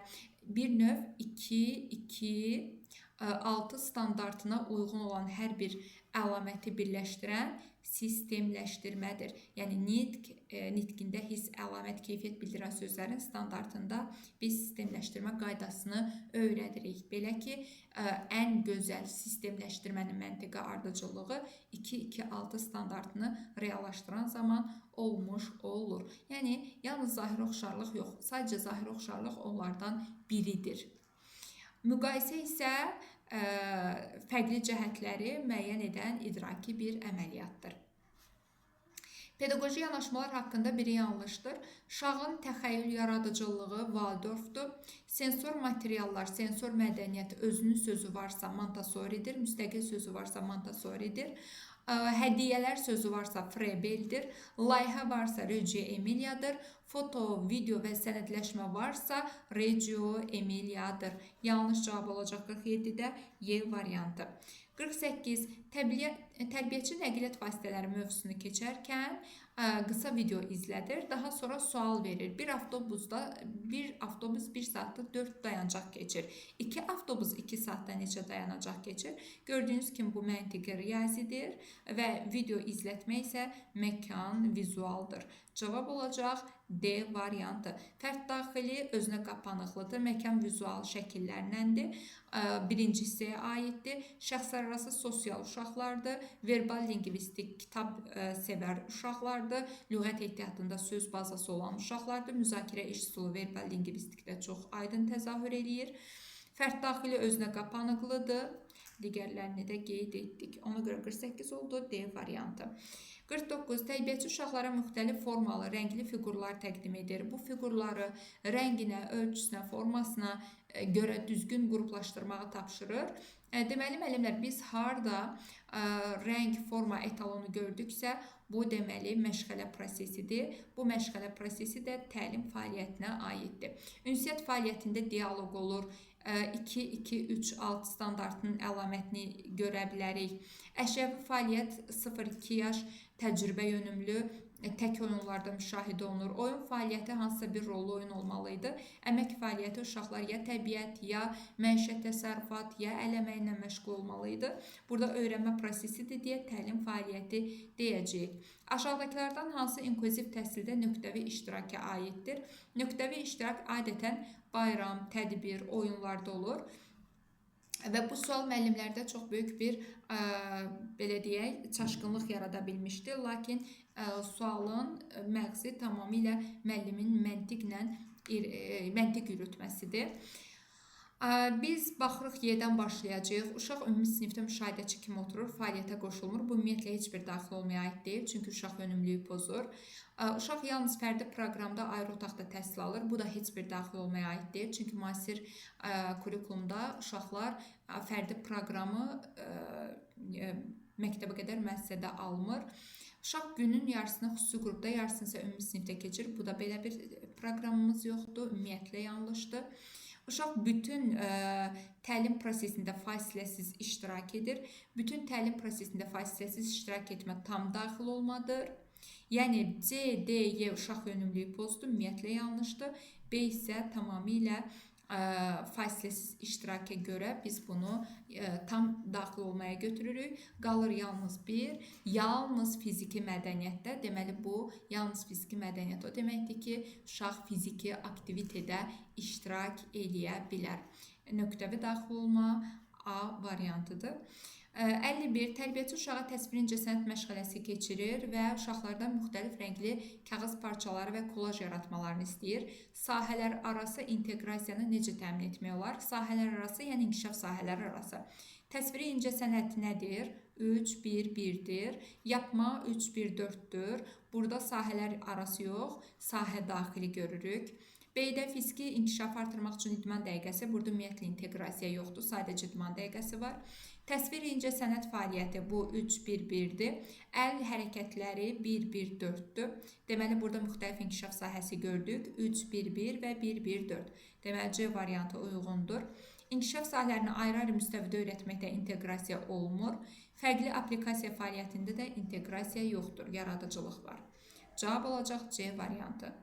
Bir növ 2, 2, 6 standartına uyğun olan hər bir əlaməti birləşdirən sistemləşdirmədir. Yəni nitq, nitqində hiss, əlamət, keyfiyyət bildirən sözlərin standartında biz sistemləşdirmə qaydasını öyrədirik. Belə ki, ən gözəl sistemləşdirmənin məntiqi ardıcıllığı 2-2-6 standartını reallaşdıran zaman olmuş olur. Yəni, yalnız zahiri oxşarlıq yox, sadəcə zahiri oxşarlıq onlardan biridir. Müqayisə isə fərqli cəhətləri müəyyən edən idraki bir əməliyyatdır. Pedaqoji yanaşmalar haqqında biri yanlışdır. Uşağın təxəyyül yaradıcılığı Waldorfdur. Sensor materiallar, sensor mədəniyyət özünün sözü varsa Montessori'dir, müstəqil sözü varsa Montessori'dir. Hədiyyələr sözü varsa Frebeldir, layihə varsa Reggio Emilia'dır, foto, video və sənədləşmə varsa Reggio Emilia'dır. Yanlış cavab olacaq 47-də Y variantı. 48. Tərbiyəçi nəqliyyat vasitələri mövzusunu keçərkən qısa video izlədir. Daha sonra sual verir. Bir avtobus 1 saatda 4 dayanacaq keçir. 2 avtobus 2 saatda neçə dayanacaq keçir? Gördüyünüz kimi bu məntiqi riyazidir və video izlətmə isə məkan vizualdır. Cavab olacaq D variantı. Fərd daxili özünə qapanıqlıdır. Məkan vizual şəkillərləndir. Birinci hissəyə aiddir. Şəxslər arası sosial uşaqlardır. Verbal lingvistik kitab sevər uşaqlardır. Lüğət ehtiyatında söz bazası olan uşaqlardır. Müzakirə iş üsulu verbal lingvistikdə çox aydın təzahür eləyir. Fərd daxili özünə qapanıqlıdır. Digərlərini də qeyd etdik. Ona görə 48 oldu D variantı. 49. Tərbiyəçi uşaqlara müxtəlif formalı, rəngli fiqurlar təqdim edir. Bu fiqurları rənginə, ölçüsünə, formasına görə düzgün qruplaşdırmağı tapşırır. Deməli, müəllimlər, biz harda rəng, forma etalonu gördüksə, bu deməli məşğələ prosesidir. Bu məşğələ prosesi də təlim fəaliyyətinə aiddir. Ünsiyyət fəaliyyətində dialoq olur. 2, 2, 3, 6 standartının əlamətini görə bilərik. Əşyəvi fəaliyyət 0-2 yaş təcrübə yönümlü tək oyunlarda müşahidə olunur. Oyun fəaliyyəti hansısa bir rollu oyun olmalı idi. Əmək fəaliyyəti uşaqlar ya təbiət, ya məişət təsərrüfat, ya əl əməyi ilə məşğul olmalı idi. Burada öyrənmə prosesidir deyə təlim fəaliyyəti deyəcəyik. Aşağıdakılardan hansı inklüziv təhsildə nöqtəvi iştiraka aiddir? Nöqtəvi iştirak adətən bayram, tədbir, oyunlarda olur. Və bu sual müəllimlərdə çox böyük bir, belə deyək, çaşqınlıq yarada bilmişdi. Lakin sualın məğzi tamamilə müəllimin məntiq yürütməsidir. Biz baxırıq, Y-dən başlayacağıq. Uşaq ümumi sinifdə müşahidəçi kimi oturur, fəaliyyətə qoşulmur. Bu, ümumiyyətlə, heç bir daxil olmaya aid deyil, çünki uşaq yönümlüyü pozur. Uşaq yalnız fərdi proqramda ayrı otaqda təhsil alır. Bu da heç bir daxil olmaya aid deyil, çünki müasir kurikulumda uşaqlar fərdi proqramı məktəbə qədər müəssisədə almır. Uşaq günün yarısını xüsusi qrupda, yarısını isə ümumi sinifdə keçir. Bu da belə bir proqramımız yoxdur, ümumiyyətlə yanlışdır. Uşaq bütün təlim prosesində fasiləsiz iştirak edir. Bütün təlim prosesində fasiləsiz iştirak etmə tam daxil olmadır. Yəni C, D, Y uşaq yönümlüyü pozdu, ümumiyyətlə yanlışdır. B isə tamamilə fasiləsiz iştiraka görə biz bunu tam daxil olmaya götürürük. Qalır yalnız bir, yalnız fiziki mədəniyyətdə. Deməli, bu yalnız fiziki mədəniyyət o deməkdir ki, uşaq fiziki aktivitedə iştirak eləyə bilər. Nöqtəvi daxil olma A variantıdır. 51. Tərbiyəçi uşağa təsviri incəsənət məşğələsi keçirir və uşaqlardan müxtəlif rəngli kağız parçaları və kolaj yaratmalarını istəyir. Sahələr arası inteqrasiyanı necə təmin etmək olar? Sahələr arası, yəni inkişaf sahələri arası. Təsviri incəsənət nədir? 3, 1, 1-dir. Yapma 3, 1, 4-dür. Burada sahələr arası yox, sahə daxili görürük. B-də fiziki inkişafı artırmaq üçün idman dəqiqəsi. Burada ümumiyyətlə inteqrasiya yoxdur, sadəcə idman dəqiqəsi var. Təsvir incəsənət fəaliyyəti bu 3, 1, 1-dir. Əl hərəkətləri 1, 1, 4-dür. Deməli, burada müxtəlif inkişaf sahəsi gördük. 3, 1, 1 və 1, 1, 4. Deməli, C variantı uyğundur. İnkişaf sahələrini ayrı-ayrı müstəvidə öyrətməkdə inteqrasiya olmur. Fərqli aplikasiya fəaliyyətində də inteqrasiya yoxdur, yaradıcılıq var. Cavab olacaq C variantı.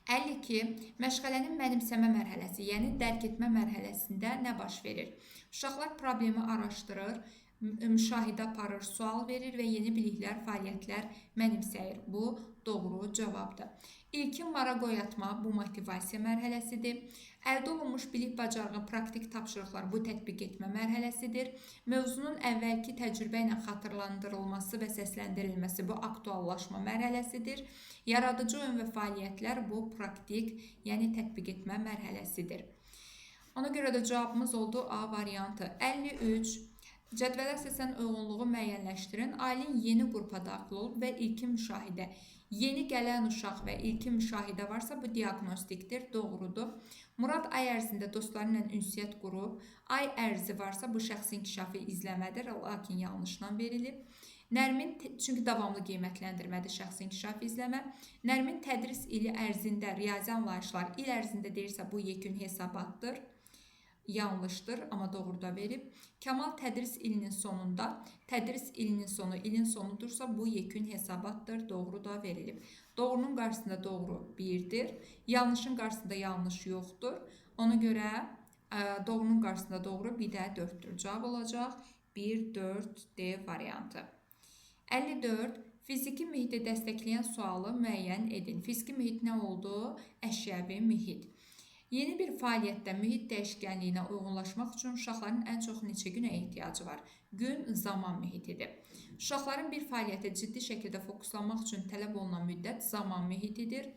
52. Məşğələnin mənimsəmə mərhələsi, yəni dərk etmə mərhələsində nə baş verir? Uşaqlar problemi araşdırır, müşahidə aparır, sual verir və yeni biliklər, fəaliyyətlər mənimsəyir. Bu doğru cavabdır. İlkin maraq oyatma bu motivasiya mərhələsidir. Əldə olunmuş bilik, bacarığı, praktik tapşırıqlar bu tətbiq etmə mərhələsidir. Mövzunun əvvəlki təcrübə ilə xatırlandırılması və səsləndirilməsi bu aktuallaşma mərhələsidir. Yaradıcı oyun və fəaliyyətlər bu praktik, yəni tətbiq etmə mərhələsidir. Ona görə də cavabımız oldu A variantı. 53. Cədvələ əsasən uyğunluğu müəyyənləşdirin. Aylin yeni qrupa daxil olub və ilkin müşahidə. Yeni gələn uşaq və ilkin müşahidə varsa, bu diaqnostikdir, doğrudur. Murad ay ərzində dostları ilə ünsiyyət qurub. Ay ərzi varsa, bu şəxsi inkişafı izləmədir, lakin yanlışla verilib. Nərmin, çünki davamlı qiymətləndirmədir şəxsi inkişafı izləmə. Nərmin tədris ili ərzində riyazi anlayışlar il ərzində deyirsə, bu yekun hesabatdır. Yanlışdır, amma doğru da verib. Kamal tədris ilinin sonunda, tədris ilinin sonu ilin sonudursa, bu yekun hesabatdır, doğru da verilib. Doğrunun qarşısında doğru 1-dir, yanlışın qarşısında yanlış yoxdur. Ona görə doğrunun qarşısında doğru bir də 4-dür. Cavab olacaq 1, 4, D variantı. 54. Fiziki mühiti dəstəkləyən sualı müəyyən edin. Fiziki mühit nə oldu? Əşyəvi mühit. Yeni bir fəaliyyətdə mühit dəyişkənliyinə uyğunlaşmaq üçün uşaqların ən çox neçə günə ehtiyacı var? Gün, zaman mühitidir. Uşaqların bir fəaliyyətə ciddi şəkildə fokuslanmaq üçün tələb olunan müddət zaman mühitidir.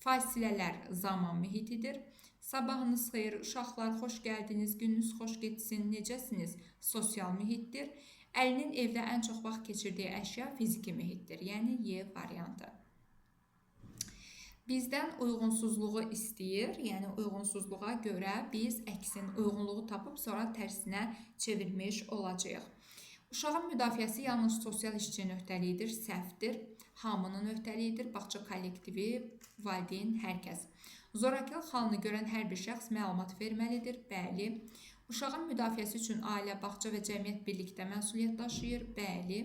Fasilələr zaman mühitidir. Sabahınız xeyir, uşaqlar, xoş gəldiniz, gününüz xoş getsin, necəsiniz? Sosial mühitdir. Əlinin evdə ən çox vaxt keçirdiyi əşya fiziki mühitdir, yəni Y variantı. Bizdən uyğunsuzluğu istəyir, yəni uyğunsuzluğa görə biz əksin uyğunluğu tapıb sonra tərsinə çevirmiş olacağıq. Uşağın müdafiəsi yalnız sosial işçinin öhdəliyidir, səhvdir, hamının öhdəliyidir, bağça kollektivi, valideyn, hər kəs. Zorakılıq halını görən hər bir şəxs məlumat verməlidir, bəli. Uşağın müdafiəsi üçün ailə, bağça və cəmiyyət birlikdə məsuliyyət daşıyır, bəli.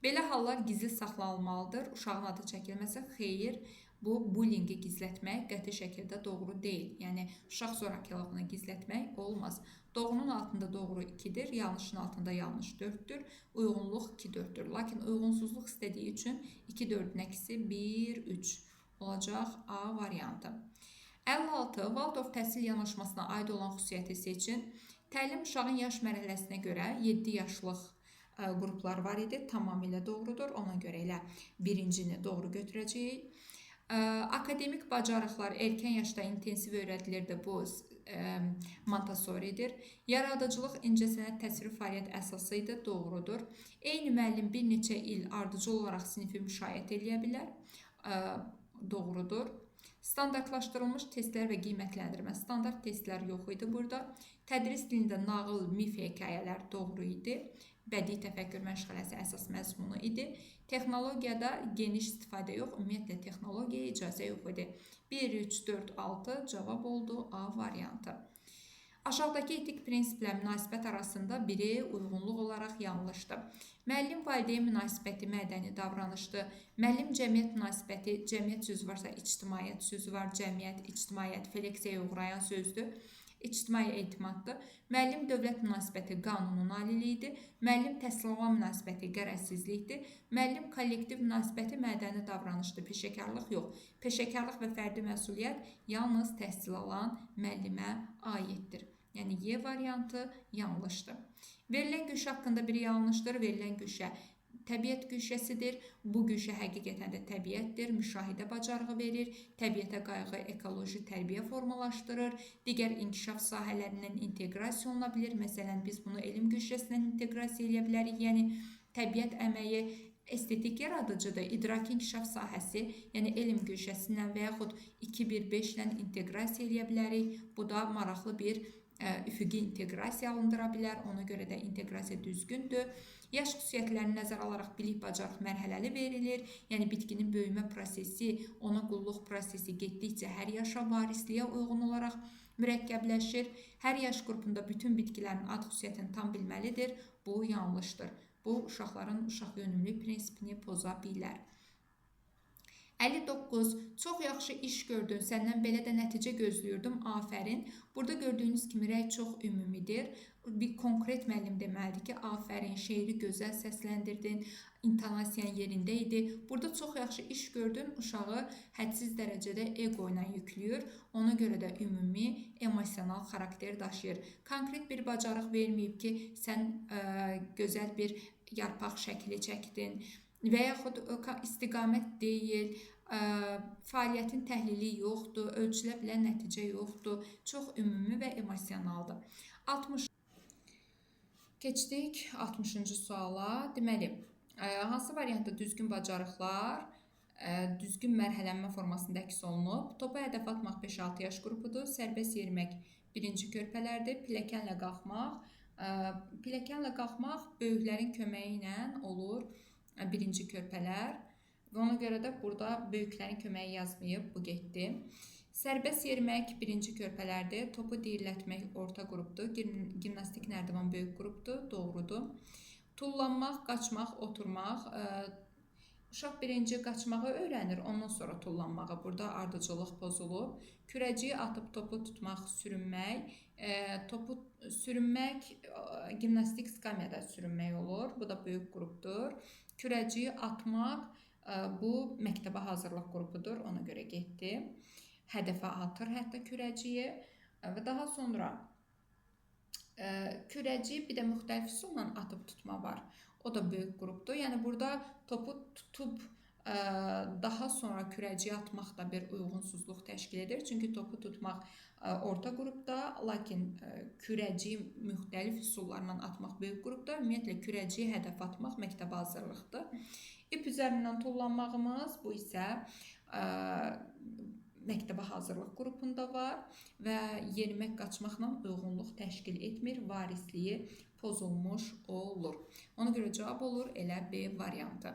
Belə hallar gizli saxlanılmalıdır, uşağın adı çəkilməsə, xeyir. Bu, bullyingi gizlətmək qəti şəkildə doğru deyil. Yəni, uşaq zorakılığını gizlətmək olmaz. Doğrunun altında doğru 2-dir, yanlışın altında yanlış 4-dür, uyğunluq 2-4-dür. Lakin uyğunsuzluq istədiyi üçün 2-4-ün əksi 1-3 olacaq A variantı. 56. Waldorf təhsil yanaşmasına aid olan xüsusiyyəti seçin. Təlim uşağın yaş mərhələsinə görə 7 yaşlıq qruplar var idi. Tamamilə doğrudur. Ona görə elə birincini doğru götürəcəyik. Akademik bacarıqlar erkən yaşda intensiv öyrədilirdi. Bu Montessori'dir. Yaradıcılıq, incəsənət, təsviri fəaliyyət əsası idi. Doğrudur. Eyni müəllim bir neçə il ardıcıl olaraq sinifi müşayiət eləyə bilər. Doğrudur. Standartlaşdırılmış testlər və qiymətləndirmə. Standart testlər yox idi burada. Tədris dilində nağıl, mif hekayələr doğru idi. Bədii təfəkkür məşğələsi əsas məzmunu idi. Texnologiyada geniş istifadə yox, ümumiyyətlə texnologiyaya icazə yox idi. 1, 3, 4, 6 cavab oldu A variantı. Aşağıdakı etik prinsiplə münasibət arasında biri uyğunluq olaraq yanlışdır. Müəllim-valideyn münasibəti mədəni davranışdır. Müəllim-cəmiyyət münasibəti, cəmiyyət sözü varsa ictimaiyyət sözü var, cəmiyyət, ictimaiyyət, fleksiyaya uğrayan sözdür. İctimai etimaddır. Müəllim-dövlət münasibəti qanunun aliliyidir. Müəllim-təhsil alan münasibəti qərəzsizlikdir. Müəllim-kollektiv münasibəti mədəni davranışdır, peşəkarlıq yox. Peşəkarlıq və fərdi məsuliyyət yalnız təhsil alan müəllimə aiddir. Yəni Y variantı yanlışdır. Verilən güşə haqqında biri yanlışdır. Verilən güşə təbiət güşəsidir. Bu güşə həqiqətən də təbiətdir, müşahidə bacarığı verir, təbiətə qayğı, ekoloji tərbiyə formalaşdırır, digər inkişaf sahələrindən inteqrasiya oluna bilir. Məsələn, biz bunu elm güşəsindən inteqrasiya eləyə bilərik. Yəni, təbiət əməyi estetik yaradıcıdır, idraki inkişaf sahəsi, yəni elm güşəsindən və yaxud 2, 1, 5 ilə inteqrasiya eləyə bilərik. Bu da maraqlı bir üfüqi inteqrasiya alındıra bilər. Ona görə də inteqrasiya düzgündür. Yaş xüsusiyyətlərini nəzərə alaraq bilik bacarıq mərhələli verilir. Yəni bitkinin böyümə prosesi, ona qulluq prosesi getdikcə hər yaşa varisliyə uyğun olaraq mürəkkəbləşir. Hər yaş qrupunda bütün bitkilərin ad xüsusiyyətini tam bilməlidir. Bu yanlışdır. Bu uşaqların uşaq yönümlü prinsipini poza bilər. 59. Çox yaxşı iş gördün. Səndən belə də nəticə gözləyirdim. Afərin. Burada gördüyünüz kimi rəy çox ümumidir. Bir konkret müəllim deməlidir ki, afərin, şeiri gözəl səsləndirdin, intonasiyan yerində idi. Burada çox yaxşı iş gördün, uşağı hədsiz dərəcədə ego ilə yüklüyür. Ona görə də ümumi emosional xarakter daşıyır. Konkret bir bacarıq verməyib ki, sən gözəl bir yarpaq şəkli çəkdin və yaxud istiqamət deyil, fəaliyyətin təhlili yoxdur, ölçülə bilən nəticə yoxdur. Çox ümumi və emosionaldır. 60. Keçdik 60-cı suala. Deməli, hansı variantda düzgün bacarıqlar düzgün mərhələnmə formasında əks olunub? Topu hədəfə atmaq 5-6 yaş qrupudur. Sərbəst yerimək birinci körpələrdir. Pilləkənlə qalxmaq. Pilləkənlə qalxmaq böyüklərin köməyi ilə olur birinci körpələr. Və ona görə də burada böyüklərin köməyi yazmayıb, bu getdi. Sərbəst yerimək birinci körpələrdir. Topu deyirlətmək orta qrupdur. Gimnastik nərdivan böyük qrupdur. Doğrudur. Tullanmaq, qaçmaq, oturmaq. Uşaq birinci qaçmağı öyrənir, ondan sonra tullanmağı. Burada ardıcıllıq pozulub. Kürəciyi atıb topu tutmaq, sürünmək. Topu sürünmək, gimnastik skamyada sürünmək olur. Bu da böyük qrupdur. Kürəciyi atmaq, bu məktəbə hazırlıq qrupudur. Ona görə getdi. Hədəfə atır hətta kürəciyi. Və daha sonra kürəciyi bir də müxtəlif üsulla atıb tutma var. O da böyük qrupdur. Yəni burada topu tutub daha sonra kürəciyi atmaq da bir uyğunsuzluq təşkil edir. Çünki topu tutmaq orta qrupda, lakin kürəciyi müxtəlif üsullarla atmaq böyük qrupda. Ümumiyyətlə kürəciyi hədəf atmaq məktəbə hazırlıqdır. İp üzərindən tullanmağımız, bu isə məktəbə hazırlıq qrupunda var və yerimək, qaçmaqla uyğunluq təşkil etmir, varisliyi pozulmuş olur. Ona görə cavab olur elə B variantı.